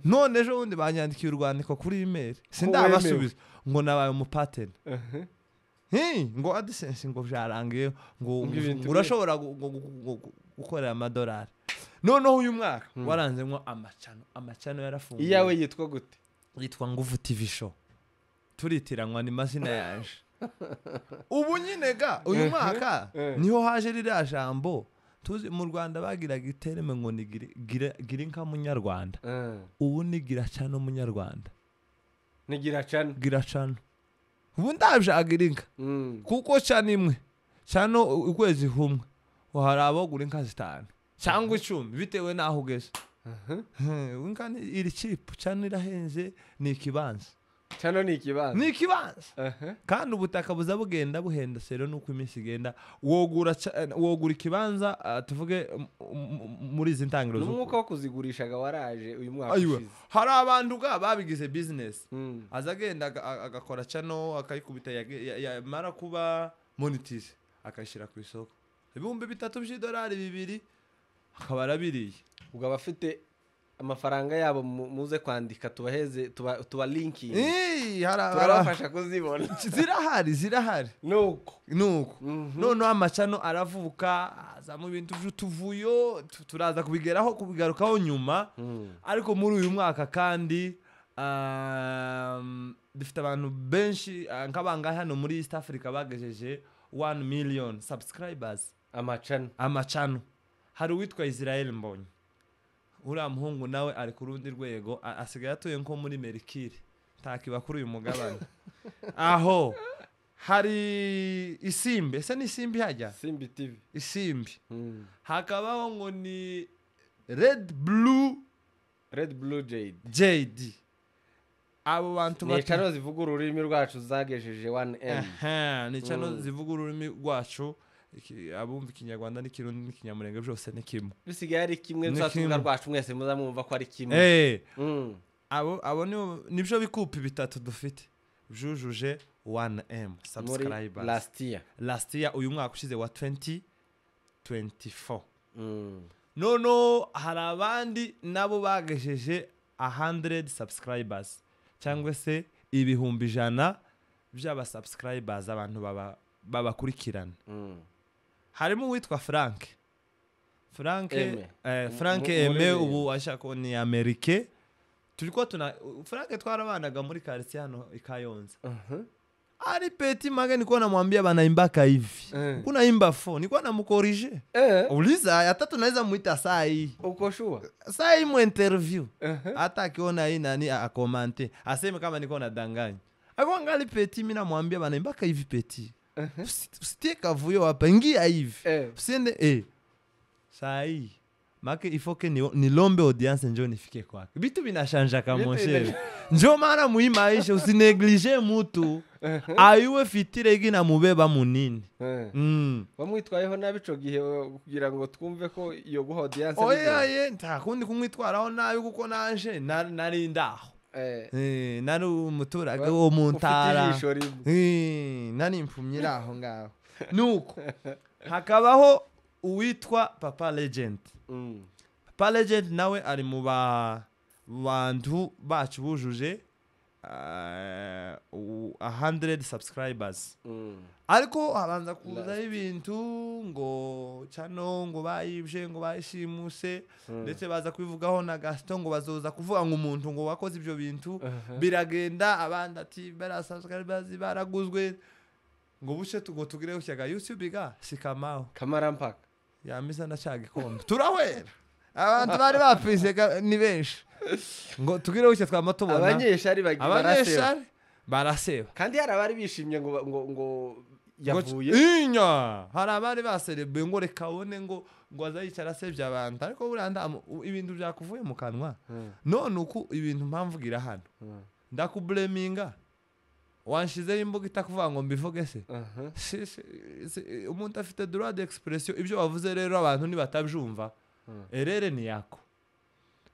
None ejo bundi banyandikiye urwandiko kuri email sindabasubiza ngo nabaye umupatena. Ngo AdSense ngo byarangiye ngo urashobora gukorera amadolari. Noneho uyu mwaka waranzemo amacano yarafunguye. Iyawe yitwa gute? Yitwa Nguvu TV Show. Turitiranwa ni mazina yanje. Ubu nyine ga uyu mwaka niho haje ririya jambo tuzi mu Rwanda bagiraga itereme ngo ni gira inka munyarwanda. Ubu ni gira cano munyarwanda. Ni gira cano. Gira cano. Ubu ndabyagira inka. Kuko cano imwe cano ukwezi kumwe hari abagura inka 5 cyangwa 10 bitewe naho ugeze. Inka iri cheap, cano irahenze, ni ikibanza. Cano ni ikibanza. Ni ikibanza. Kandi ubutaka buza bugenda buhenda sero nuko iminsi igenda. Wogura ikibanza tuvuge muri izi ntangiro z'uko. N'umwuka wo kuzigurishaga waraje uyu mwaka ushize. Hari abantu ga babigize business. Azagenda agakora cano akayikubita yamara kuba monetize akayishira ku isoko. 3,000 by'idolari 2 akaba arabiriye. Ubwo abafite amafaranga yabo muze kwandika tubaheze tuba linking. Turabafasha kuzibona. Zirahari. Nuko. Noneho amacano aravuka aza mu bintu by'utuvuyo, turaza kubigeraho kubigarukaho nyuma. Ariko muri uyu mwaka kandi dufite abantu benshi nk'abangahe hano muri East Africa bagejeje 1 million subscribers. Amacano. Hari uwitwa Israel Mbonyi. Uriya muhungu nawe ari ku rundi rwego, asigaye atuye nko muri Merikire, ntakiba kuri uyu mugabane. Aho hari Isimbi, ese ni Isimbi hajya? Isimbi TV. Isimbi. Hakabaho ngo ni Red Blue Jade. Abo bantu ni channel zivuga ururimi rwacu zagejeje 1M. Ni channel zivuga ururimi rwacu, abumva Ikinyarwanda n'ikirundi n'ikinyamurenge byose ni kimwe. Bisigaye ari kimwe, tuzatuvuga rwacu mwese muzamwumva ko ari kimwe. Abo nibyo bikupi bitatu dufite byujuje 1M subscribers last year, uyu mwaka ushize wa 2024. Nono hari abandi nabo bagejeje 100 subscribers cyangwa se 100,000 by'aba subscribers, abantu babakurikirana. Harimo uwitwa Frank Eme, ubu ashaka ni Amerike. Tulikuwa tuna Frank twarabanaga muri quartier hano i Kayonza. Ari petit mage nilikuwa namwambia banaimbaka hivi. Kuna imba fo, nilikuwa namkorije. Uliza hata tunaweza muita saa hii. Uko sure? Saa hii mu interview. Hata akiona hii nani akomante, aseme kama nilikuwa nadanganya. Alikuwa ngali petit, mimi namwambia banaimbaka hivi petit. Usitie kavuyo hapa, ingia hivi. Usiende saa hii. Make ifoke nilombe audience njo nifike kwake. Bitu binashanja kama moshe. Njo maana muimaisha usineglige mutu. Ayuwe fitire igina mubeba munini. Wamwitwayeho nabi ico gihe kugira ngo twumve ko iyo guha audience. Oya ye nta kundi kumwitwaraho nabi kuko nanje nari ndaho. Nari umuturage wo mu ntara. Nari impfumyi aho ngaho. Nuko hakabaho uwitwa Papa Legend. Papa Legend nawe ari mu bantu bacu bujuje 100 subscribers. Ariko habanza kuza ibintu ngo chano ngo bayibye ngo bayishimuse, ndetse baza kubivugaho na Gaston ngo bazoza kuvuga ngo umuntu ngo wakoze ibyo bintu. Biragenda abandi ati bara subscribers baraguzwe ngo buce tugo tugireho cyaga YouTube ga sikamao kamarampaka yamisa na cya gikombe turahwera abantu bari bapfise ni benshi ngo tugireho cyo twama tubona abanyeshari bagira baraseba kandi hari abari bishimye ngo ngo ngo yavuye inya hari abari baserebuye ngo reka abone ngo ngo azayicara asebya abantu, ariko buranda ibintu byakuvuye mu kanwa. None uku ibintu mpamvugira hano ndakubleminga wanshizeho imbuga itakuvuga ngo mbivuge se. Umuntu afite droit d'expression, ibyo wavuze rero abantu nibatabyumva erere ni yako.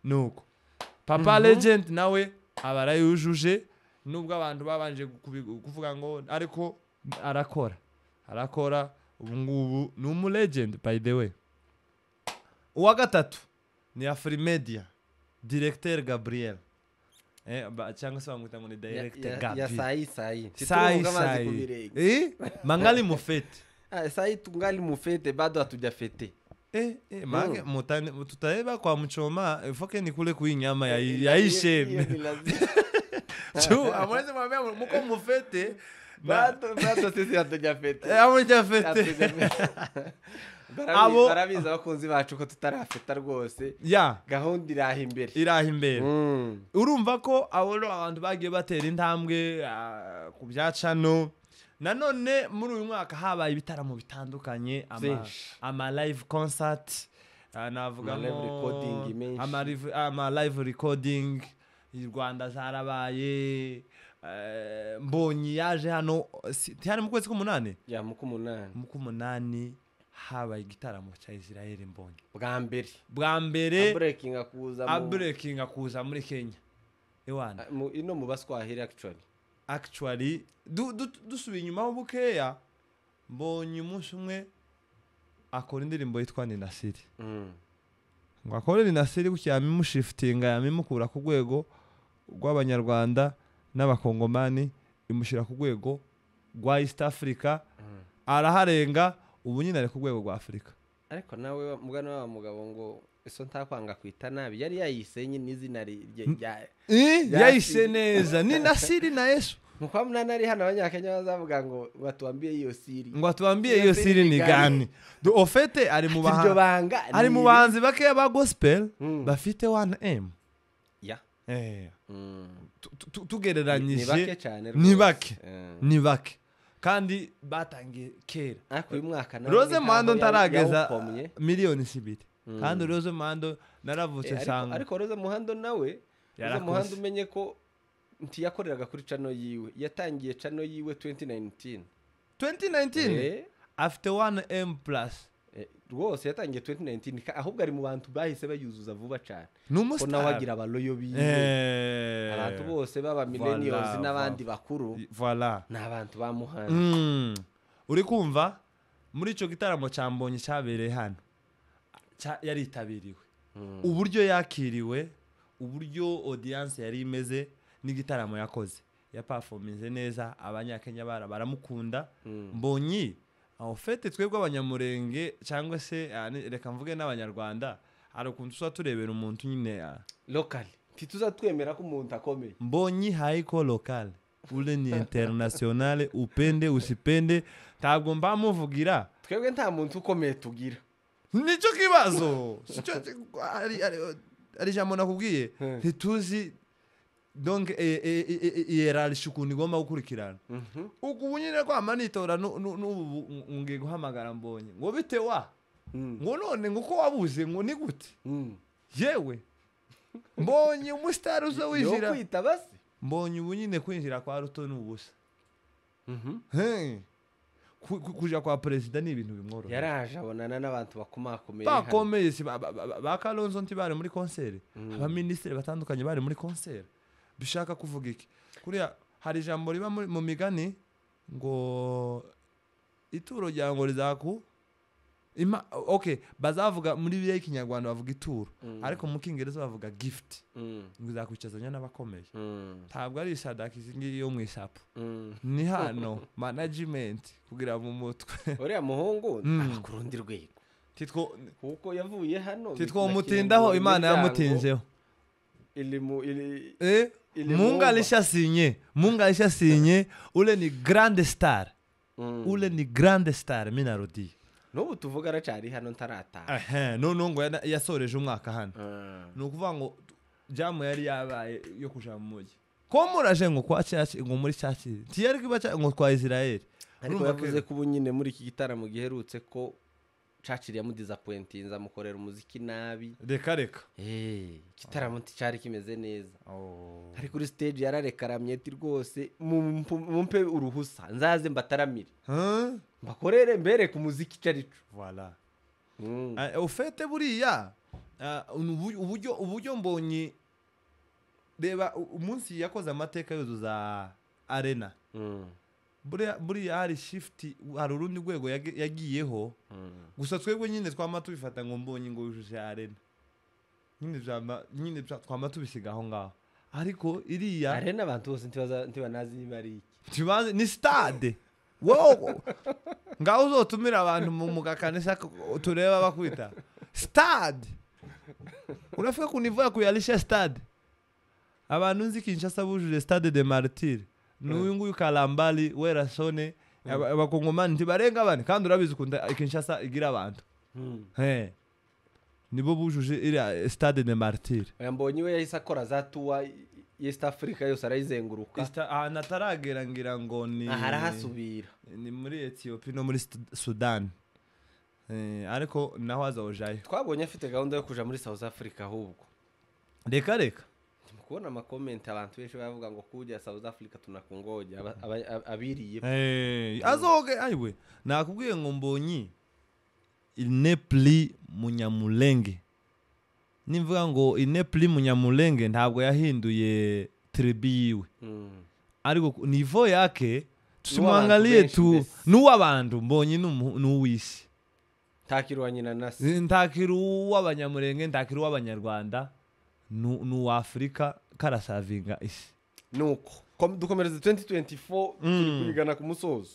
Nuko Papa Legend nawe abarayujuje nubwo abantu babanje kuvuga ngo, ariko arakora ubu ngubu ni umu legend by the way. Uwa gatatu ni Afrimedia directeur Gabriel. Cyangwa se bamwita ngo ni directeur Gabi. Ya sahi sahi. Sahi sahi. Mangali mufete. Sahi tungali mufete bado hatujafete. Mange mutane tutaeba kwa mchoma ifoke ni kule kuinyama ya ishe. Chu amweze mwambia muko mufete bado sisi hatujafete. Amujafete. Barabizi abakunzi bacu ko tutarafeta rwose. Gahunda iraha imbere. Iraha imbere. Urumva ko abo abantu bagiye batera intambwe ku bya channel. Nanone muri uyu mwaka habaye ibitaramo bitandukanye, ama live concert, navuga ama live recording i Rwanda zarabaye. Mbonyi yaje hano hari mu kwezi k'umunani. Ya mu k'umunani. Mu k'umunani habaye igitaramo cya Israel Mbonyi. Bwa mbere. Abreakinga kuza muri Kenya. Ewana. Ino mu Baswahili actually. Actually dusubiye inyuma ho bukeya, Mbonyi umunsi umwe Akora indirimbo yitwa Ninasiri. Ngo akore Ninasiri gutya, yamimushiftinga, yamimukura ku rwego rw'Abanyarwanda n'Abakongomani, imushyira ku rwego rwa East Africa. Araharenga, ubu nyine ari ku rwego rwa Afurika. Ariko nawe mugana wa mugabo ngo iso ntakwanga kwita nabi, yari yayise nyine izina rya Yayise neza Ninasiri na Yesu. Nkuko munani ari hano, Abanyakenya bazavuga ngo batuambie iyo siri. Ngo atuambie iyo siri ni gani. Do ofete ari mu Iryo bahanzi, banga ari mu ni bahanzi bakeya ba gospel bafite 1M. Ni Tugereranyije bake cyane ni rwose. bake. Ni bake kandi batangiye kera. Ariko uyu mwaka nawe Rose ni nkaho Muhando ntarageza yawukomye. 2 miliyoni. Kandi Rose Muhando naravutse nsanga Ariko Rose Muhando nawe, Rose Yarakoze. Muhando, umenye ko ntiyakoreraga kuri channel yiwe, yatangiye channel yiwe 2019. 2019. Afite 1M plus. Rwose yatangiye 2019, ahubwo ari mu bantu bahise bayuzuza vuba cyane, Ni ko nawe umustar. agira abaloyo biwe. Abantu bose baba millennials n'abandi bakuru Voilà. ni abantu ba Muhando. Uri kumva muri icyo gitaramo cya Mbonyi cyabereye hano, yaritabiriwe, uburyo yakiriwe, uburyo audience yari imeze n'igitaramo yakoze, yaperforminze neza, Abanyakenya baramukunda. Mbonyi aho fete, twebwe Abanyamurenge cyangwa se reka mvuge n'Abanyarwanda, hari ukuntu tuba turebera umuntu nyine Local ntituza twemera ko umuntu akomeye. Mbonyi haiko local, ule ni international, upende usipende, ntabwo mbamuvugira. Twebwe nta muntu ukomeye tugira. Nicyo kibazo. Sicyo, ari ijambo nakubwiye, ntituzi donc hiérarchie ukuntu igomba gukurikirana. Ubu nyine kwama nitora n'ubu ngiye guhamagara Mbonye ngo bite wa, ngo none ngo uko wabuze, ngo ni gute? Yewe, Mbonye umusitari uza Yo winjira. Kwita basi. Mbonye ubu nyine kwinjira kwa Ruto ni ubusa. Hey. Kuja kwa perezida ni ibintu bimworohera. Yaraje abonana n'abantu bakomakomeye hano. Bakomeye si ba Kalonzo ntibari muri concert? Abaminisitiri batandukanye bari muri concert. Bishaka kuvuga iki? Kuriya hari ijambo riba mu migani ngo ituro rya ngo rizaku ima. Okay, bazavuga muri bibiliya y'Ikinyarwanda bavuga ituro, ariko mu Kingereza bavuga gift, ngo izakwicazanya n'abakomeye. Ntabwo ari isadaka izi ngiyi yo mu isapu. Ni hano management kugira mu mutwe. Uriya muhungu aba ku rundi rwego, Titwo kuko yavuye hano titwomutindaho, Imana yamutinzeho. Ili mu ili ili Mungu muumba. alishasinye, Mungu alishasinye, ule ni grande star. Ule ni grande star, mi narudiye. N'ubu tuvuga aracyari hano, ntarataha. Ehe, none ngo yasoreje umwaka hano. Ni ukuvuga ngo jamu yari yabaye yo kuja mu mujyi, ko muraje ngo kwa cyaci, ngo muri cyaci ntiyari kuba ngo kwa Israel. Ariko Urumva yavuze ko ubu nyine muri iki gitaramo giherutse ko Churchill yamudisappointinze, amukorera umuziki nabi. Reka reka. Igitaramo nticyari kimeze neza. Ari kuri stage yararekaramye ati: "Rwose mumpe uruhusa nzaze mbataramire, Huh? mbakorere, mbereke umuziki icyo ari cyo." Voilà. Ufete buriya uburyo Mbonyi, reba umunsi yakoze amateka yuzuza arena. Buriya hari shift, hari urundi rwego yagiyeho. Gusa twebwe nyine twama tubifata ngo Mbonyi ngo yujuje arena nyine, nyine twama tubisiga aho ngaho, ariko iriya Arena abantu bose ntibanazi niba ari iki. Ntibazi ni stade. Wowe ngaho uzotumira abantu mu gakanisa tureba bakwita stade, unafika ku niveau ya kuyalisha stade. Abantu nzi Kinshasa bujuje Stade de Martyr ni uyu nguyu Kalambali Werasone. Abakongomani ntibarenga bane, kandi urabizi ukuntu Kinshasa igira abantu. He, nibo bujuje iriya Stade de Martyr. Oya, Mbonyi we yahise akora za tour East Africa yose arayizenguruka. Ahantu ataragera ngira ngo ni Aha arahasubira. Ni muri Ethiopia no muri Sudan. Ariko naho azojayo. Twabonye afite gahunda yo kuja muri South Africa ahubwo. Reka reka. Ndimo kubona amakomenti, abantu benshi bavuga ngo kuja South Africa tunakungoja, abiriye. Azoge ayiwe, nakubwiye ngo Mbonyi il n'est plus Munyamulenge. Nimvuga ngo il n'est plus Munyamulenge, ntabwo yahinduye tribu yiwe, ariko niveau yake tusimwangalie benshi tu mbese. n'uw'abantu. Mbonyi ni uw'isi. Ntakiri uwa nyina na se. Ntakiri uw'Abanyamurenge, ntakiri uw'Abanyarwanda, ni uw'Afurika karasavinga isi. Nuko dukomereza 2024, turi kubigana ku musozo.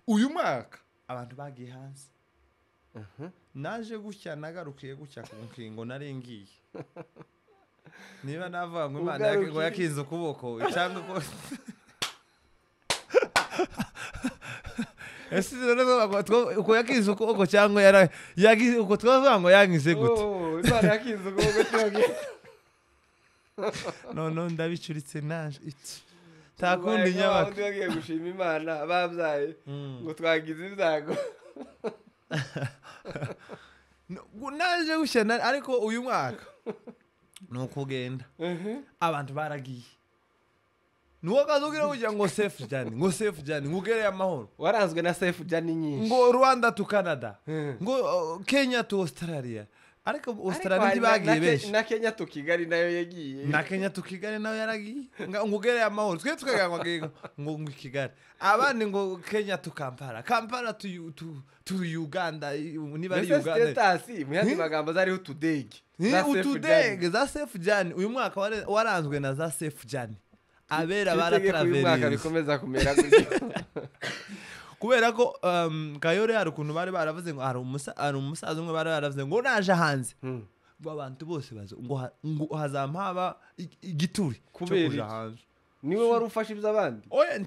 Uyu mwaka abantu bagiye hanze. Naje gutya, nagarukiye gutya ku nkingo nari ngiye. Niba navuga ngo Imana ngo yakinze ukuboko cyangwa ko ese uko yakinze ukuboko cyangwa yagize uko twavuga ngo yangize gute? Imana yakinze ukuboko cyangwa no ndabicuritse naje iki takundi nyabaka. Bagiye gushima Imana babyaye ngo twagize ibyago. Naje gushya, ariko uyu mwaka nukugenda abantu baragiye. Nuwo kazugira kugira ngo safe journey, ngo safe journey, ngugere amahoro. Waranzwe na safe journey nyinshi. Ngo Rwanda to Canada, ngo Kenya to Australia. Ariko Australia ntibagiye benshi. Na Kenya to Kigali nayo yagiye. Na Kenya to Kigali nayo yaragiye. Ngugere amahoro. Twe tukagira ngo ngo Kigali. Abandi ngo Kenya to Kampala, Kampala to Uganda, niba ari Uganda. Status mu yandi magambo zari utudege. Utudege za safe journey. Uyu mwaka waranzwe na za safe journey. Abera baratraverize. Mwaka bikomeza kumera gutyo. Kubera ko Kayore hari ukuntu bari baravuze ngo hari umusaza umwe bari baravuze ngo naje hanze. Ngo abantu bose bazo ngo hazampaba igituri cyo kuja hanze. Niwe wari ufashe iby'abandi? Oya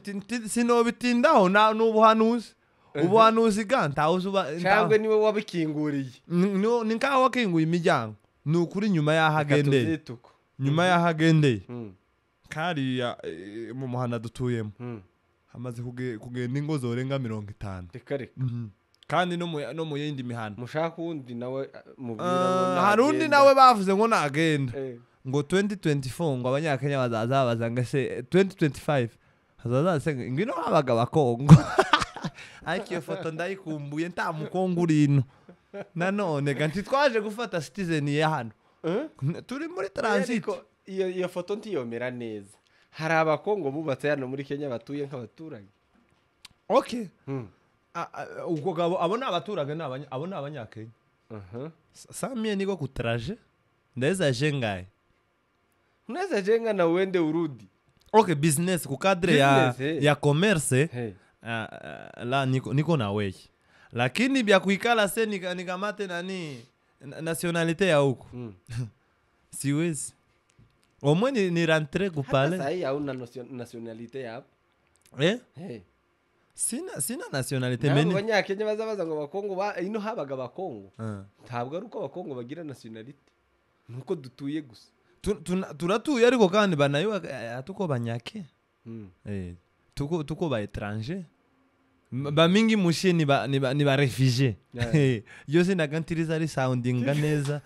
sinobitindaho n'ubuhanuzi. Ubuhanuzi ga ntawuzuba cyangwa niwe wabikinguriye. Ni nkaho wakinguye imiryango. Ni ukuri nyuma yahagendeye. Nyuma yahagendeye. Kariya mu muhanda dutuyemo. Hamaze kugenda ingo zorenga 50. Reka reka. Kandi no mu yindi mihanda. Mushaka undi nawe mubwira ngo hari undi nawe bavuze ngo nagenda. Ngo 2024 ngo abanyakenya bazaza bazanga se 2025 hazaza se ngino habaga abakongo. Ariko iyo foto ndayikumbuye nta mukongo uri ino. Nanone ganti twaje gufata citizen ya hano. Turi muri transit. Iyo foto ntiyomera neza. Hari abakongo bubatse hano muri Kenya batuye nk'abaturage. Okay. Ubwo gabo abo ni abaturage abo ni abanyakenya. Samie niko kutraje. Ndaweza jenga. Unaweza jenga na uende urudi. Okay, business ku cadre ya commerce. Hey. La niko na wewe. Lakini bya kuikala se nikamate nani nationalité ya huko. Siwezi. Au moins ni rentre kupale. Hata sahi hauna nationalité ya hapa. Eh? Hey. Sina nationalité meni. Abanyakenya bazabaza ngo abakongo ino habaga abakongo. Ntabwo ari uko abakongo bagira nationalité. Nuko dutuye gusa. Turatuye ariko kandi banayo tuko banyake. Tuko ba étranger. Ba mingi mushe ni ba réfugié. Yose nagantiriza ari soundinga neza.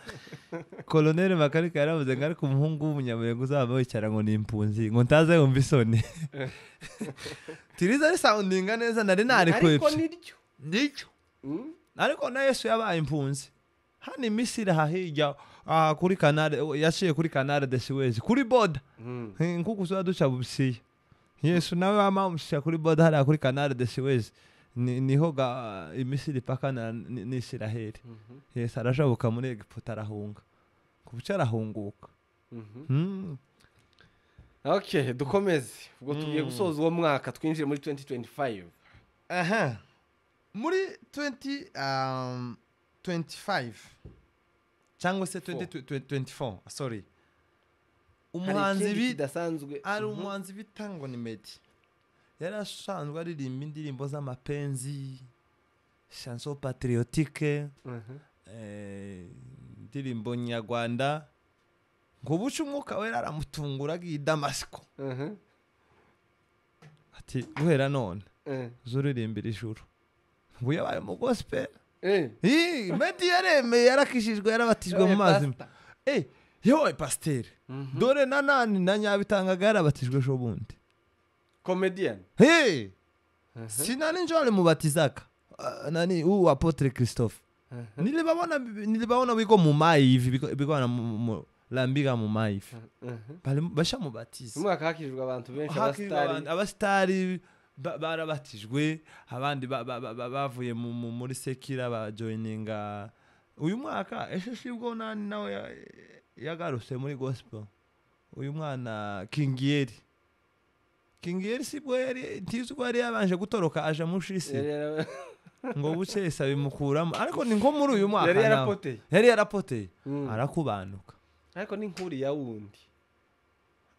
Colonel Makarika yaravuze ngo ariko umuhungu w'umunyamurenge uzaba wicara ngo ni impunzi ngo ntaze yumva isoni. Tiriza ari soundinga neza nari nari kwepye. Ariko niryo. Niryo. Ariko na Yesu yabaye impunzi. Hani Misiri hahijya kuri Canal yaciye kuri Canal de Suez kuri boda. Nkuko uzoba duca busiye. Yesu nawe amamusha kuri boda hariya kuri Canal de Suez. Niho ga Imisiri paka na n'Isiraheli. Yesu arashabuka muri Egiputa arahunga. Kubuca arahunguka. Okay, dukomeze. Ubwo tugiye gusoza uwo mwaka twinjire muri 2025. Aha. Muri 2025 cyangwa se 2024, sorry. Umuhanzi bidasanzwe ari umuhanzi bitangwa ni Meddy. Yarasanzwe aririmba indirimbo z'amapenzi, chanson patriotique, indirimbo nyarwanda. Ngo buce umwuka wera aramutungura agiye i Damasiko. Ati guhera none uzuririmbira ijuru. Ngo yabaye mu gospel. Meddy yaremeye yarakishijwe yarabatijwe mu mazi. Yewe pasteur. Dore na nani na Nyabitangaga yarabatijwe ejo bundi. Comedian. Hey! Sinani njole mubatizaka. Nani u Apotre Christophe. Nilibabona biko mu mai hivi biko na lambiga mu mai hivi. Bali basha mubatiza. Umwaka hakijwe abantu benshi abastari. Abastari Barabatijwe, abandi bavuye muri sekira bajoininga uyu mwaka. Ese sibwo nani nawe yagarutse muri gospel, uyu mwana Kingieri? Kingieri sibwo yari, ntizi ko yari yabanje gutoroka aja mu shisi, ngo bucesa bimukuramo, ariko ni nko muri uyu mwaka yari nawe. Yarapoteye. Yari yarapoteye, arakubanuka. Ariko ni nkuri ya wundi.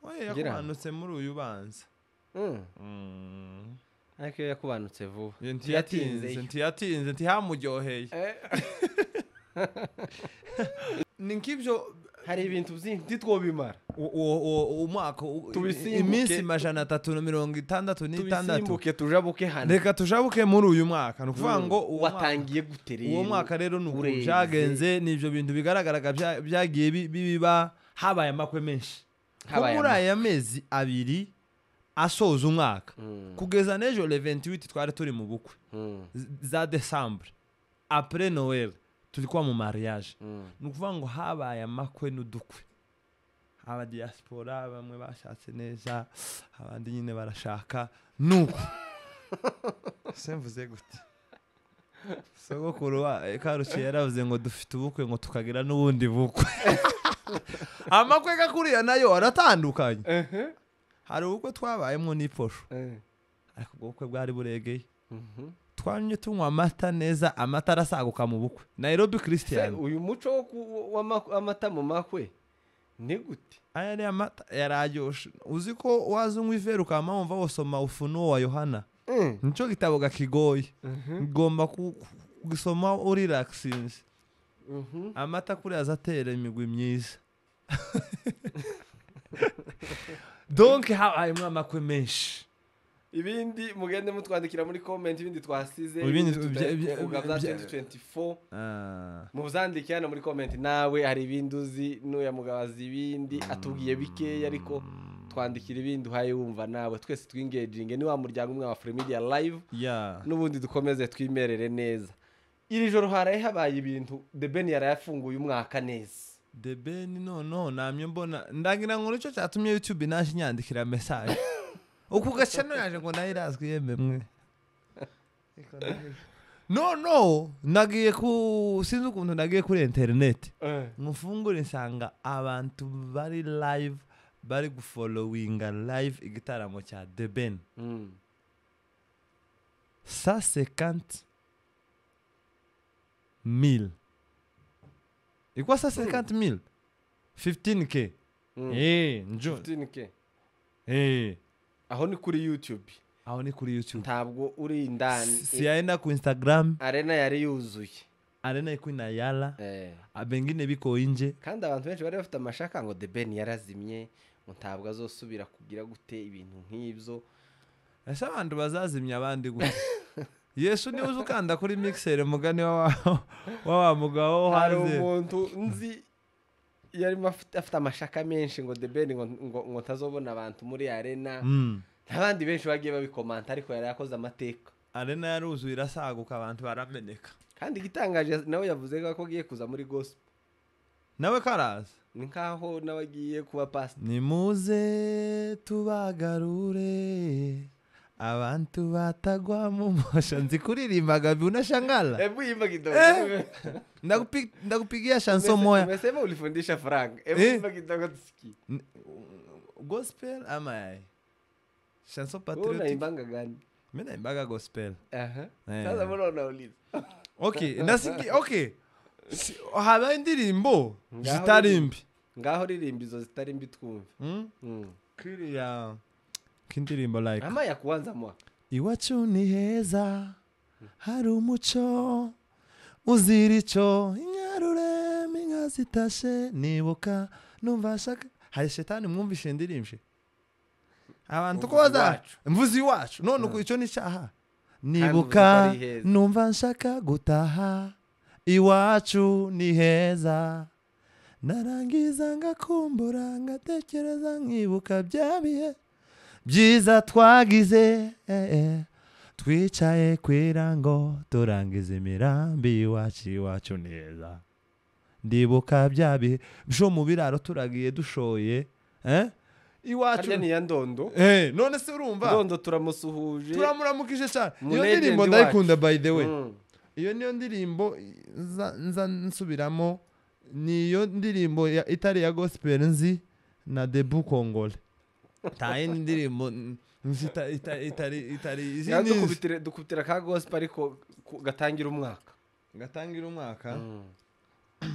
Oya, yakubanutse muri uyu banza. Ariko iyo yakubanutse vuba. Ntiyatinze, ntiyatinze, ntihamuryoheye. Ni nk'ibyo. Hari ibintu byinshi ntitwobimara. Umwaka Tubisimbuke. iminsi 366. Tubisimbuke, tujabuke hano. Reka tujabuke muri uyu mwaka. Ni ukuvuga ngo uwo Watangiye gute rero? Uwo mwaka rero ni uku Ureze. byagenze. Ni ibyo bintu bigaragaraga byagiye biba, habaye amakwe menshi nko Habaye muri aya mezi 2 asoza umwaka, kugeza n'ejo le 28 twari turi mu bukwe za décembre, après Noël tulikuwa mu mariage. Ni ukuvuga ngo habaye amakwe n'udukwe, aba diaspora bamwe bashatse neza, abandi nyine barashaka. Nuko se mvuze gute, sogokuru wa Karuciye yaravuze ngo dufite ubukwe, ngo tukagira n'ubundi bukwe. Amakwe gakuriya nayo aratandukanye. Hari ubukwe twabayemo n'iposho, ariko ubwo bukwe bwari buregeye. Twanywe tunywa amata neza, amata arasaguka mu bukwe Nairobi Se, Christian. uyu muco wo w'amata mu makwe ni gute? Aya ni amata yararyoshe. Uzi ko waza unywa ivera ukama wumva wosoma Ufunuo wa Yohana? Nico gitabo gakigoye, ugomba kugisoma urelaxinze. Amata kuriya aza atera imigwi myiza. Donc habayemwo amakwe menshi. Ibindi mugende mutwandikira muri comment, ibindi twasize, Ibindi ibindi tutari kuvuga bya 2024, muzandike hano muri comment. Nawe hari ibindi uzi, n'uya mugabo azi ibindi, atubwiye bikeya, ariko twandikira ibindi uhaye wumva nawe, twese twingeginge. Ni wa muryango umwe wa Afrimedia Live. N'ubundi dukomeze twimerere neza. Iri joro haraye habaye ibintu, The Ben yarayafunguye umwaka neza. The Ben, no namye mbona, ndagira ngo nicyo cyatumye YouTube naje nyandikira message uku gacano yaje ngo nayo irazwi yemwe mwe. No nagiye ku, sinzi ukuntu nagiye kuri internet, mufungure nsanga abantu bari live, bari gufollowinga live igitaramo cya The Ben. 150 000. Ikuwa 150 000, 15K. Njo. 15K. Aho ni kuri YouTube? Aho ni kuri YouTube. Ntabwo uri indani. Siyaenda ku Instagram. Arena yari yuzuye. Arena iko inayala, abengine biko inje. Kandi abantu benshi bari bafite amashaka ngo The Ben yarazimye, ngo ntabwo azosubira kugira gute, ibintu nk'ibyo. Ese abantu bazazimya abandi gute? Yesu niwe uzi ukanda kuri mixer, mugani wa mugabo wo Hari hanze. umuntu nzi yarimo afite amashaka menshi ngo The Ben ngo ntazobona abantu muri arena. N'abandi benshi bagiye babikomanta, ariko yari yakoze amateka. Arena yaruzuye irasaguka, abantu barameneka. Kandi igitangaje, nawe yavuze ko agiye kuza muri gospel. Nawe karaza. Ni nkaho nawe agiye kuba pastor. Nimuze tubagarure abantu batagwa mu mosha. Nzi kuririmba, Gabi, unashangala. Hebu imba kidogo. Ndakupigia chanson moya. Umesema ulifundisha Frank. Hebu imba kidogo tusikie. Gospel ama yai chanson Wewe patriotique? unaimbanga gani? Mimi naimbaga gospel. Sasa mbona unauliza? Okay, nasiki okay. Haba indirimbo Ngaho zitari mbi. Ngaho ririmba izo zitari mbi twumve. Kiriya kindirimbo like Ama ya kuanza mwaka. Iwacu ni heza, hari umuco uzira ico, inyarurema inka zitashe, nibuka numva shaka hari shetani. Mwumvishe indirimbo abantu ko Mvuze baza iwacu. Mvuze iwacu none uko icyo ni icyaha. Uvuze ko Nibuka ari heza. numva nshaka gutaha, iwacu ni heza, narangiza ngakumbura, ngatekereza, nkibuka bya bihe byiza twagize, twicaye ku irango turangiza imirambi. Iwacu, iwacu ni heza, ndibuka bya bihe byo mu biraro turagiye dushoye, eh? Iwacu Harya ni ya Ndondo. None se urumva Ndondo turamusuhuje, turamuramukije cyane. Mu Iyo legend ndirimbo wacu. ndayikunda, by the way. Iyo niyo ndirimbo nza nsubiramo, niyo ndirimbo itari ya gospel nzi na Debout Congolais. Nta yindi ndirimbo nzi itari Ya, izindi nzi. Dukubitire ka gospel ariko gatangira umwaka. Gatangira umwaka.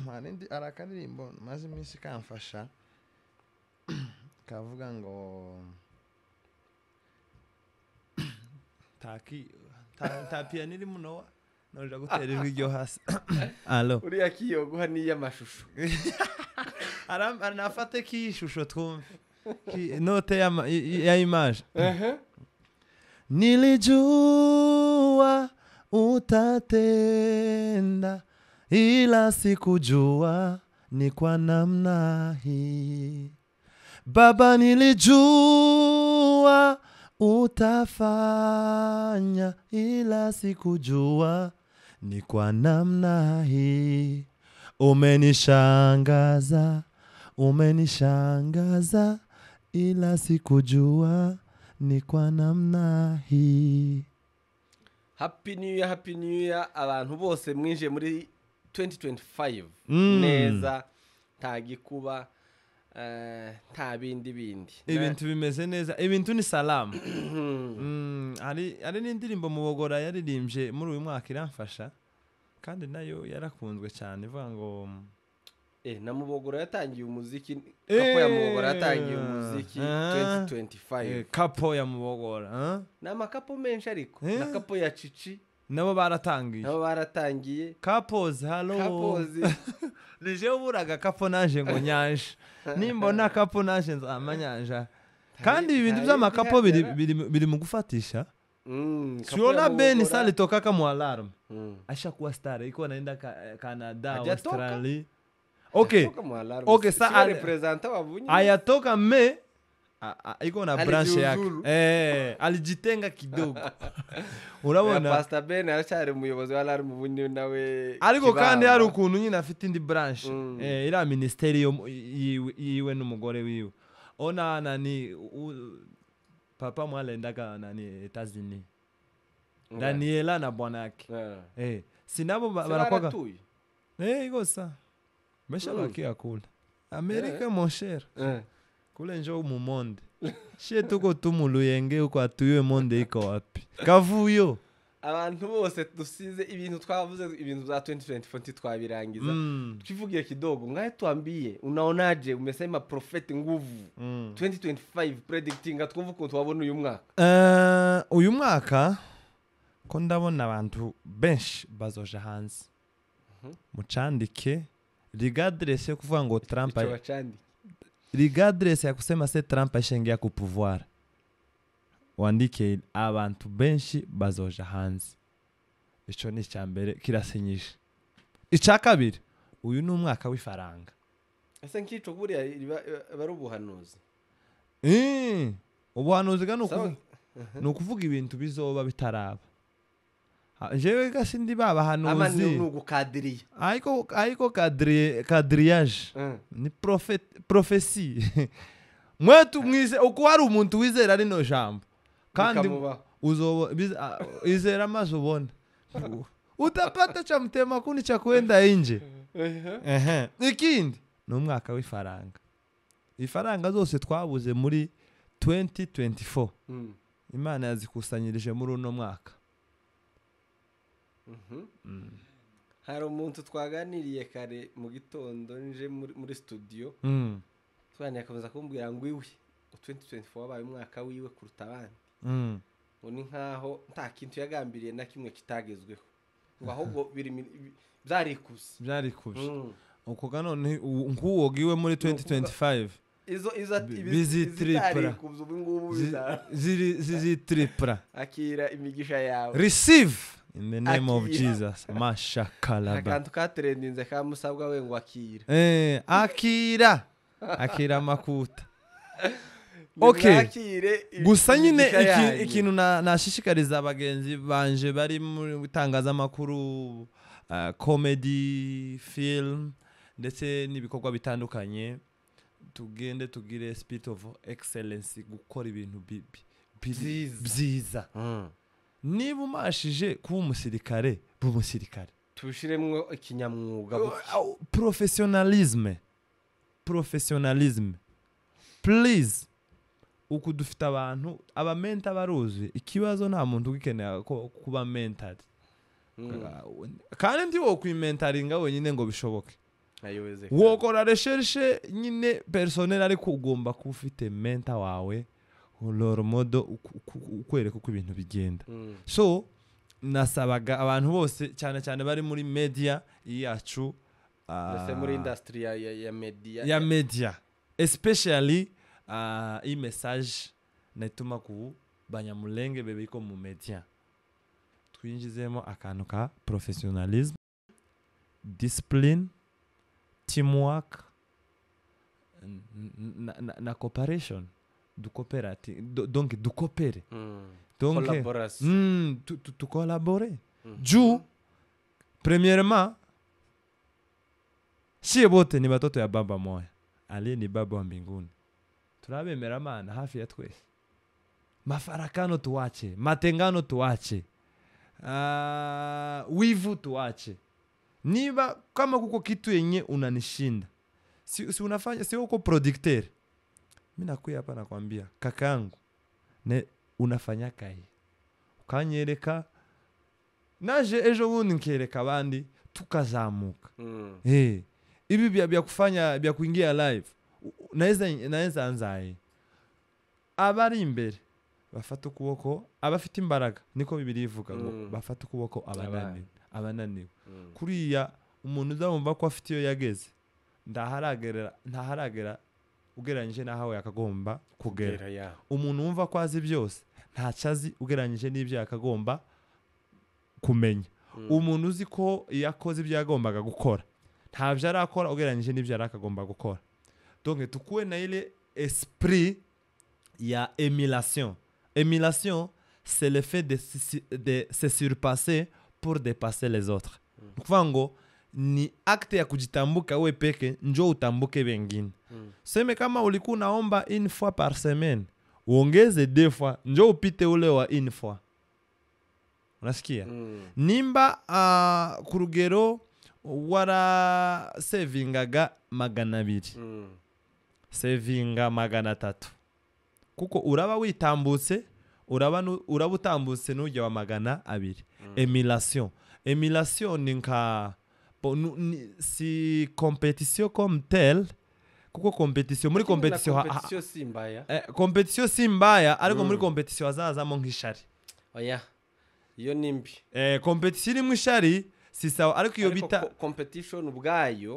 Hari akaririmbo maze iminsi kamfasha, kavuga ngo ta piano iri muno, noja gutera ijwi ryo hasi. Allo? Uriya kiyoguha n'iy'amashusho. Nafate k'ishusho twumve. Note ya image. Nilijua utatenda, ila sikujua ni kwa namna hii. Baba, nilijua utafanya, ila sikujua ni kwa namna hii. Umenishangaza, umenishangaza, ila sikujua ni kwa namna hii. Happy New Year, Happy New Year, abantu bose mwinjiye muri 2025 neza, nta gikuba, nta bindi bindi. Ibintu bimeze neza, ibintu ni salamu. Hari n'indirimbo Mubogora yaririmbye muri uyu mwaka iramfasha, kandi nayo yarakunzwe cyane, ivuga ngo Na Mubogora yatangiye umuziki, Kapo ya Mubogora yatangiye umuziki 2025. Kapo ya Mubogora, ah? Ni amakapo menshi ariko na kapo ya Cici nabo baratangiye. Nabo baratangiye. Couples, hello. Couples. Nije uburaga kapo naje ngo nyanje, nimbona kapo naje nzama nyanja. Kandi ibi bintu by'amakapo biri mu gufatisha. Kapo Siona ya Ben Mubogora. sali tokaka mu alarm, ashakuwa star, iko anaenda Canada, Hajatoka. Australia. Okay. Hajatoka mu alarm. Okay, sa Sio representa wabunye. Ayatoka me iko na branche yake. Alijiuzulu. Alijitenga kidogo. Oya, Urabona? Pastor Ben aracyari umuyobozi wa alarm ubu nawe. Ariko kandi Kibamba. hari ukuntu nyine afite indi branche. Iriya minisiteri yo yiwe n'umugore wiwe. Ona nani papa mwalendaga nani Etats-Unis. Daniela na bwana yake. Si nabo Se barakwaga. baratuye? Iko sa. Mesha bakia kule. Amerika, mon cher. Kule njo mu monde. Shie tuko tu mu Luyenge uko, atuye monde iko wapi? Kavuyo. Abantu bose dusize ibintu twavuze, ibintu bya 2024 ntitwabirangiza. Tukivugie kidogo, ngahe tuambie unaonaje, umesema prophet nguvu. 2025 predicting, twumva ukuntu wabona uyu mwaka. Uyu mwaka ko ndabona abantu benshi bazoja hanze, mucandike, regardless yo kuvuga ngo Trump Ico bacandike. Regardless ya kusema se Trump ashengia ku pouvoir, wandike abantu benshi bazoja hanze. Ico ni icya mbere, kirasinyisha. Icya kabiri, uyu ni umwaka w'ifaranga. Ese nk'ico buriya iba ari ubuhanuzi? Ubuhanuzi ga ni Sawa. Ni ukuvuga ibintu bizoba bitaraba. Ha, jewe ga sindi Ama babahanuzi. Ni ugukadiriya. Ariko kadriage ni prophétie. Mwetu mwize uko hari umuntu wizera rino jambo kandi Bikamubaho. uzobo izera maze ubone utapata cha mtema kuni cha kwenda inje. Ehe. Ikindi ni umwaka w'ifaranga. Ifaranga zose twabuze muri 2024, Imana yazikusanyirije muri uno mwaka. Hari umuntu twaganiriye kare mu gitondo nje muri studio, twaneye akomeza kumbwira ngo iwe 2024 wabaye umwaka wiwe kuruta abandi, ngo ni nkaho nta kintu yagambiriye na kimwe kitagezweho, ngo ahubwo biri byarikuse. Byarikubye. Uko ga none nk'uwo giwe muri 2025 Izo bizitripura. izitarikubye ubu ngubu zizitripura. Akira imigisha yawe. Receive in the name of Akira. Jesus mashakalaba. Akantu katrendinze kamusabwa we ngo akira. Akira, akira amakuta. Okay. Nimwakire Gusa nyine imigisha yanyu. ikintu nashishikariza abagenzi banje bari mu itangazamakuru, comedy, film ndetse n'ibikorwa bitandukanye. Tugende tugire spirit of excellence, gukora ibintu byiza. Niba umashije kuba umusirikare, ba umusirikare. Tubishiremwo ikinyamwuga. Professionalisme. Professionalisme. Please. Uku dufite abantu aba mentor baruzi ikibazo, nta muntu ugikeneye kuba mentored. Kandi ndi wo kwimentaringa wenyine ngo bishoboke. Wokora recherche nyine personnel, ariko ugomba kuba ufite mentor wawe, role model, ukwereka uko ibintu bigenda. So nasabaga abantu bose, cyane cyane bari muri media yacu, mbese muri industry ya media, ya media especially, iyi message naituma ku Banyamulenge bebiko mu media, twinjizemo akantu ka professionalism, discipline, teamwork na cooperation, dukoperati, donc dukopere, donc collaboration, tukolabore. Juu premièrement, sie bote ni batoto ya baba moya aliye ni baba wa mbinguni. Turabemera Mana hafi ya twese. Mafarakano tuache, matengano tuache, wivu tuache. Niba kama kuko kitu yenye unanishinda, si unafanya, si uko producteur, mimi nakuya hapa nakwambia kakaangu, ne unafanya kai, ukanyereka naje ejo bundi nkereka abandi, tukazamuka. Ibi bya kufanya, bya kuingia live, naweza anzaye abari imbere bafata ukuboko abafite imbaraga, niko Bibiliya ivuga ngo bafata ukuboko abananiwe. Kuriya umuntu uzamva ko afite iyo yageze, ntaharagera ugereranyije n'aho yakagomba kugera. Umuntu wumva ko azi byose ntacyo azi ugereranyije n'ibyo yakagomba kumenya. Umuntu uzi ko yakoze ibyo yagombaga gukora ntabyo arakora ugereranyije n'ibyo yarakagomba gukora. Donc tukuwe na ile esprit ya émulation. Émulation, c'est le fait de se surpasser pour dépasser les autres. Kuvuga ngo ni acte ya kujitambuka wewe peke njo utambuke wengine. Seme kama ulikuwa unaomba une fois par semaine, uongeze 2 fois njo upite ule wa une fois. Unasikia? Nimba kurugero wara savingaga 200. Savinga 300. Kuko uraba witambutse, uraba utambutse n'ujya wa 200. Emulation. Emulation ni nka si competition comme telle, kuko competition muri competition si mbaya. Competition si mbaya, ariko muri competition azazamo nk'ishari. Oya. Iyo ni mbi. Competition iri mu ishari si sawa, ariko iyo bita competition ubwayo,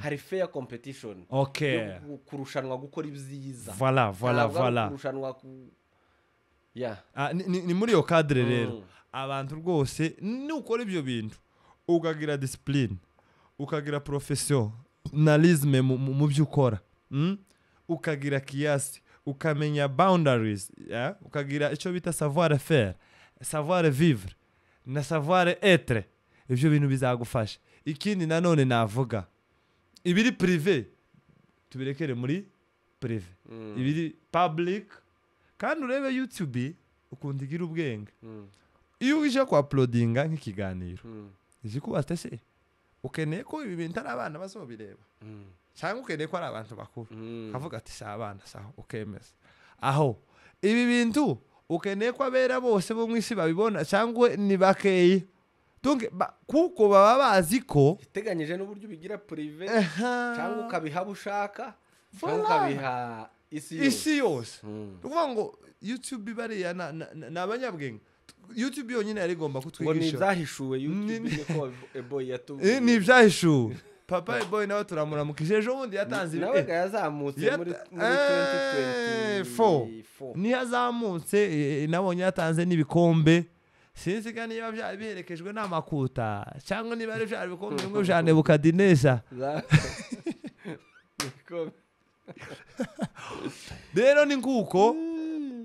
hari fair competition. Okay. Kurushanwa gukora ibyiza. Voilà, voilà, voilà. Kurushanwa ku yeah. Ni muri iyo cadre rero. Abantu rwose nukora ibyo bintu, ukagira discipline, ukagira professionalisme mu byo ukora, ukagira kiasi, ukamenya boundaries, yeah? Ukagira icyo bita savoir faire, savoir vivre na savoir être. Ibyo bintu bizagufasha. Ikindi nanone navuga, ibiri privé tubirekere muri privé, ibiri public. Kandi urebe YouTube ukunda igira ubwenge. Iyo uje ku uploadinga nk'ikiganiro, izikubaza se ukeneye ko ibi bintu ari abana bazobireba, cyangwa ukeneye ko ari abantu bakuru? Kavuga ati si abana, sawa, ukemeza. Aho ibi bintu ukeneye ko abera bose bo mu isi babibona cyangwa ni bakeyi? Donc kuko baba bazi ko iteganyije n'uburyo bigira privé, cyangwa ukabiha ushaka, cyangwa ukabiha isi yose. Ukuvuga ngo YouTube bariya na abanyabwenge. YouTube yonyine yari igomba kutwigisha. Ngo ni ibyahishuwe YouTube, niko Eboy yatubwiye. Ni ibyahishuwe. Papa Eboy nawe turamuramukije, ejo bundi yatanze nawe yazamutse muri 2024. Ni yazamutse, nabonye yatanze n'ibikombe. Sinzi kandi niba byari biherekejwe n'amakuta cyangwa niba ari byari bikombe bimwe bya Nebukadineza. Rero ni nguko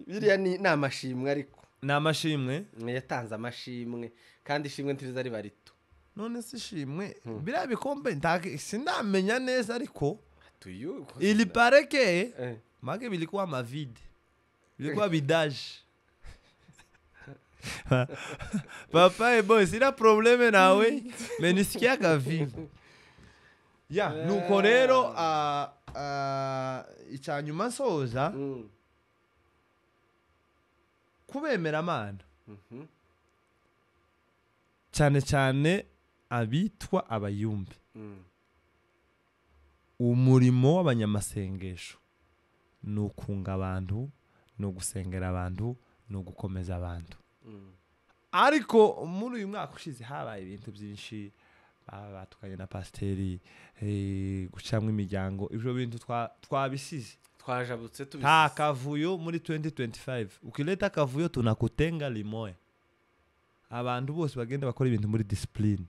biriya ni amashimwe, ariko ni amashimwe yatanze amashimwe, kandi ishimwe ntiriza riba rito. None se ishimwe biriya bikombe sindamenya neza, ariko Tuyu Il paraît que make bilikuwa mavide, bilikuwa vidaje. Papa ebo sina probleme nawe, mais nisikiaga vile. Ya, nuko rero icyanyuma nsoza kubemera Imana, cyane cyane abitwa abayumbi, umurimo w'abanyamasengesho ni ukunga abantu, ni ugusengera abantu, ni ugukomeza abantu. Ariko muri uyu mwaka ushize habaye ibintu byinshi, batukanye na pasiteri, gucamwo imiryango, ibyo bintu twabisize, twajabutse tubisize. Nta kavuyo muri 2025. Ukileta kavuyo tunakutenga limoya. Abantu bose bagenda bakora ibintu muri discipline.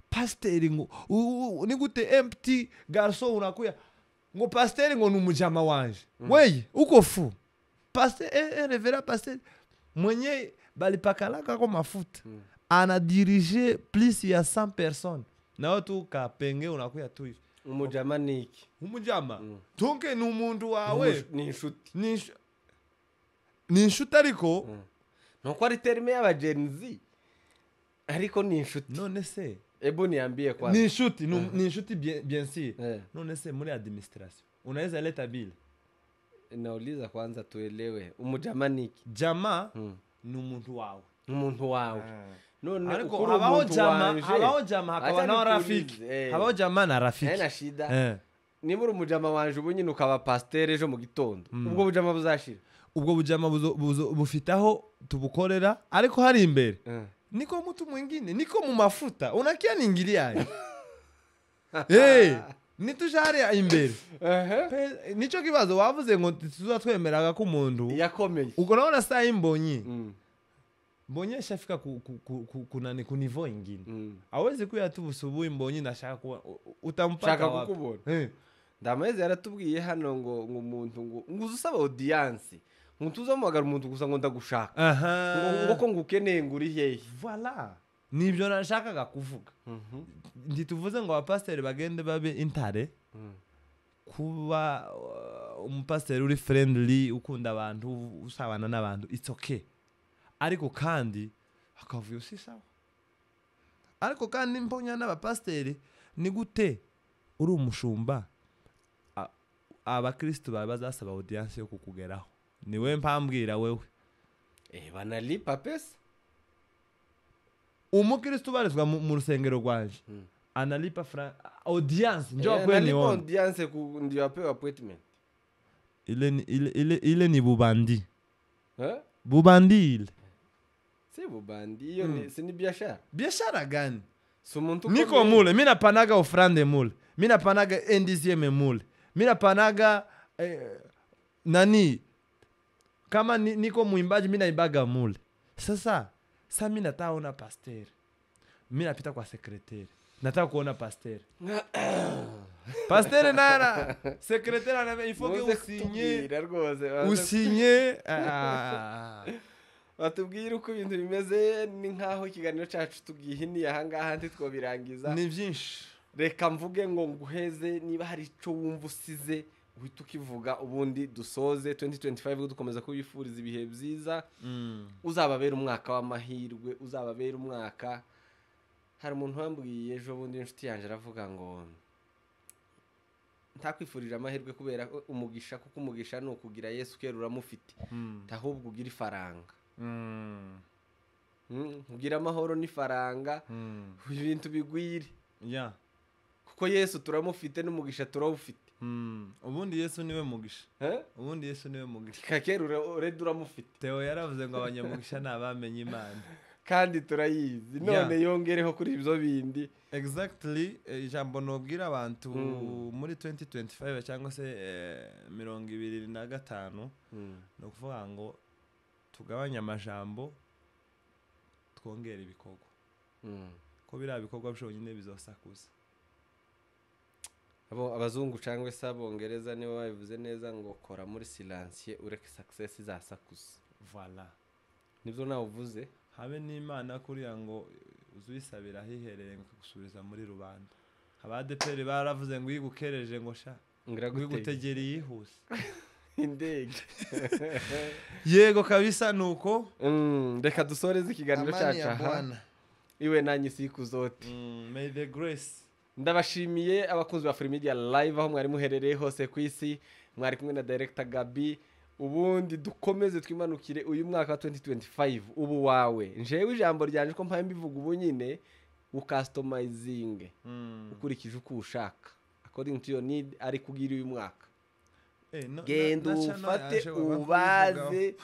Pasiteri ngo ni gute empty garçon unakuya ngo pasiteri ngo ni umujama wanje. Weye uko fu pasiteri, revera pasiteri mwenye balipakalaka ko mafuta, anadirige plus ya 100 personnes, nawe tu kapenge unakuya tu hivi. Umujama ni iki? Umujama tunke ni umuntu wawe, ni inshuti, ni inshuti ariko nuko ari terme y'abagenzi, ariko ni inshuti. None se ebu niambie kwanza, ni inshuti, ni inshuti bien sûr. None se muri administration unaweza leta bill? Nauliza kwanza tuelewe, umujama ni iki? Jama ni umuntu wawe, umuntu wawe. None ariko habaho jama, habaho jama hakaba na rafiki, habaho jama na rafiki. Nta shida. Niba uri umujama wanje ubu nyine ukaba pasteur ejo mu gitondo, ubwo bujama buzashira. Ubwo bujama bufitaho tubukorera, ariko hari imbere niko mtu mwingine, niko mu mafuta unakia ningilia. Nitushari imbere. Nico kibazo wavuze ngo tuzatwemeraga ko umuntu yakomeye. Uko naona saa imbonyi. Mbonye shafika ku ku niveau ingine. Awezi kuya tu usubuhi mbonyi nashaka kuba utampata wapi? Kukubona. Ndameze yaratubwiye hano ngo umuntu ngo usaba audience, ngo tuzamuhagara umuntu gusa ngo ndagushaka. Ngo ko ngukeneye ngo uri hehe. Voilà. Nibyo nashakaga kuvuga. Ntituvuze ngo abapasiteri bagende babe intare, kuba umupasiteri uri friendly, ukunda abantu, usabana n'abantu, it's okay. Ariko kandi akavuyo si sawa. Ariko kandi mponya n'abapasiteri ni gute uri umushumba abakristo bawe bazasaba audience yo kukugeraho? Niwe mpambwira wewe. Banalipa pesa. Umukristo ubarizwa mu rusengero rwanje analipa audience, njo kweni on audience ndio apewe appointment. Ile ni bubandi. Bubandi ile. Si bubandi hiyo ni si ni biashara. Biashara gani? Si umuntu niko mule, mimi napanaga ofrande mule. Mimi napanaga NDCM mule. Mimi napanaga nani kama niko muimbaji mimi naimbaga mule. Sasa sasa mimi nataka kuona pasteur. Mimi napita kwa secretary. Nataka kuona pasteur. Pasteur nara secrétaire anambia il faut que usinye. Usinye. Batubwira uko ibintu bimeze, ni nkaho ikiganiro cyacu tugihiniye aha ngaha ntitwobirangiza. Ni byinshi. Reka mvuge ngo nguheze, niba hari ico wumva usize uhita ukivuga, ubundi dusoze 2025 dukomeza kubifuriza ibihe byiza. Uzababera umwaka w'amahirwe, uzababera umwaka. Hari umuntu wambwiye ejo bundi inshuti yanje aravuga ngo ntakwifurije amahirwe kubera umugisha, kuko umugisha ni ukugira Yesu kera uramufite, ahubwo ugira ifaranga. Ugira amahoro n'ifaranga, ibintu bigwire. Kuko Yesu turamufite n'umugisha turawufite. Ubundi Yesu niwe mugisha. Ubundi Yesu niwe mugisha. Kakera urede uramufite. Theo yaravuze ngo abanyamugisha nabamenye Imana. Kandi turayizi. None yongereho kuri ibyo bindi. Exactly, ijambo nobwira abantu muri 2025 cyangwa se 2025 no kuvuga ngo tugabanye amajambo twongere ibikorwa. Ko biriya bikorwa byonyine bizosakuza. Abo abazungu cyangwa se abongereza nibo babivuze neza ngo kora muri silence ureke success izasakuza. Voilà. Nibyo nawe uvuze. Habe n'Imana kuriya ngo uzuyisabira hiherere ngo gusubiza muri rubanda. Abadeperi baravuze ngo yigukereje ngo sha. Ngiragutegera yihuse indege. Yego kabisa nuko reka dusoreze ikiganiro cyacu aha. Iwe nanyi siku zote. May the grace. Ndabashimiye abakunzi ba Free Media Live aho mwari muherereye hose ku isi, mwari kumwe na Director Gabi. Ubundi dukomeze twimanukire uyu mwaka wa 2025 ubu wawe. Njewe ijambo ryanje ko mpaye mbivuga ubu nyine ucustomizing ukurikije uko ushaka according to your need ari kugira uyu mwaka. Genda ufate ubaze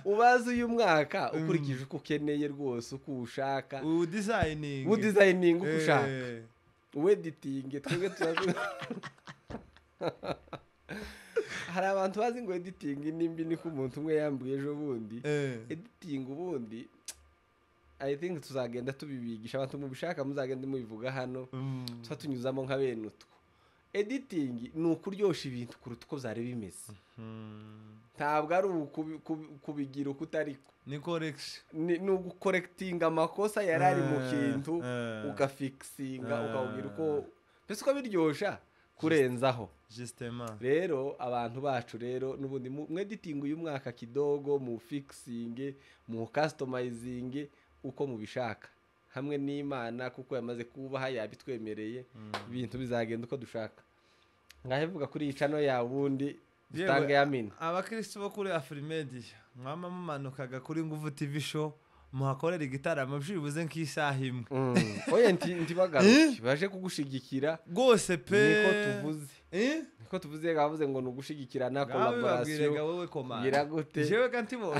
ubaze uyu mwaka ukurikije uko ukeneye rwose uko ushaka, udesigning uko ushaka, uediting. Twebwe turazi hari abantu bazi ngo editing nimbi niko umuntu umwe yambwiye ejo bundi. Editing ubundi I think tuzagenda tubibigisha abantu mubishaka, muzagende mubivuga hano tuba tunyuzamo nka bene utwo. Editing ni ukuryosha ibintu kuruta uko byari bimeze. Ntabwo ari kubigira uko utariko, ni correction, ni ugukorectinga amakosa yari ari mu kintu ugafixinga ukawugira uko mbese uko biryosha kurenzaho. Justement rero abantu bacu rero nubundi mwediting uyu mwaka kidogo, mu fixing, mu customizing uko mubishaka hamwe n'Imana, kuko yamaze kubaha yabitwemereye ibintu bizagenda uko dushaka. Ngahevuga kuri iyi channel ya wundi dutange yamina. Abakristo bo kuri Afrimedia mwama mumanukaga kuri Nguvu TV show muhakorera igitaramo byibuze nk'isaha imwe. Oya ntibagaruke baje kugushigikira gose pe. Niko tuvuze niko tuvuze gavuze ngo nugushigikirana collaboration gira gute. Jewe kandi bonye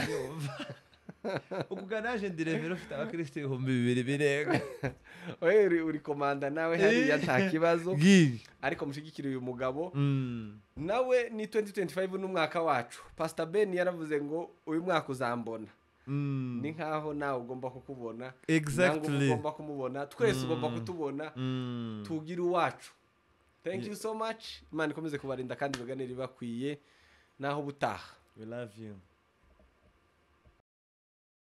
ukuganaje ndirevero ufite abakristo 2000 birenga. Oya uri komanda nawe hariya nta kibazo, ariko mushigikira uyu mugabo nawe ni 2025 n'umwaka wacu. Pastor Ben yaravuze ngo uyu mwaka uzambona. Ni nkaho nawe ugomba kukubona, exactly, ugomba kumubona, twese ugomba kutubona, tugira uwacu. Thank you so much. Imana ikomeze kubarinda kandi baganire bakwiye naho ubutaha. We love you.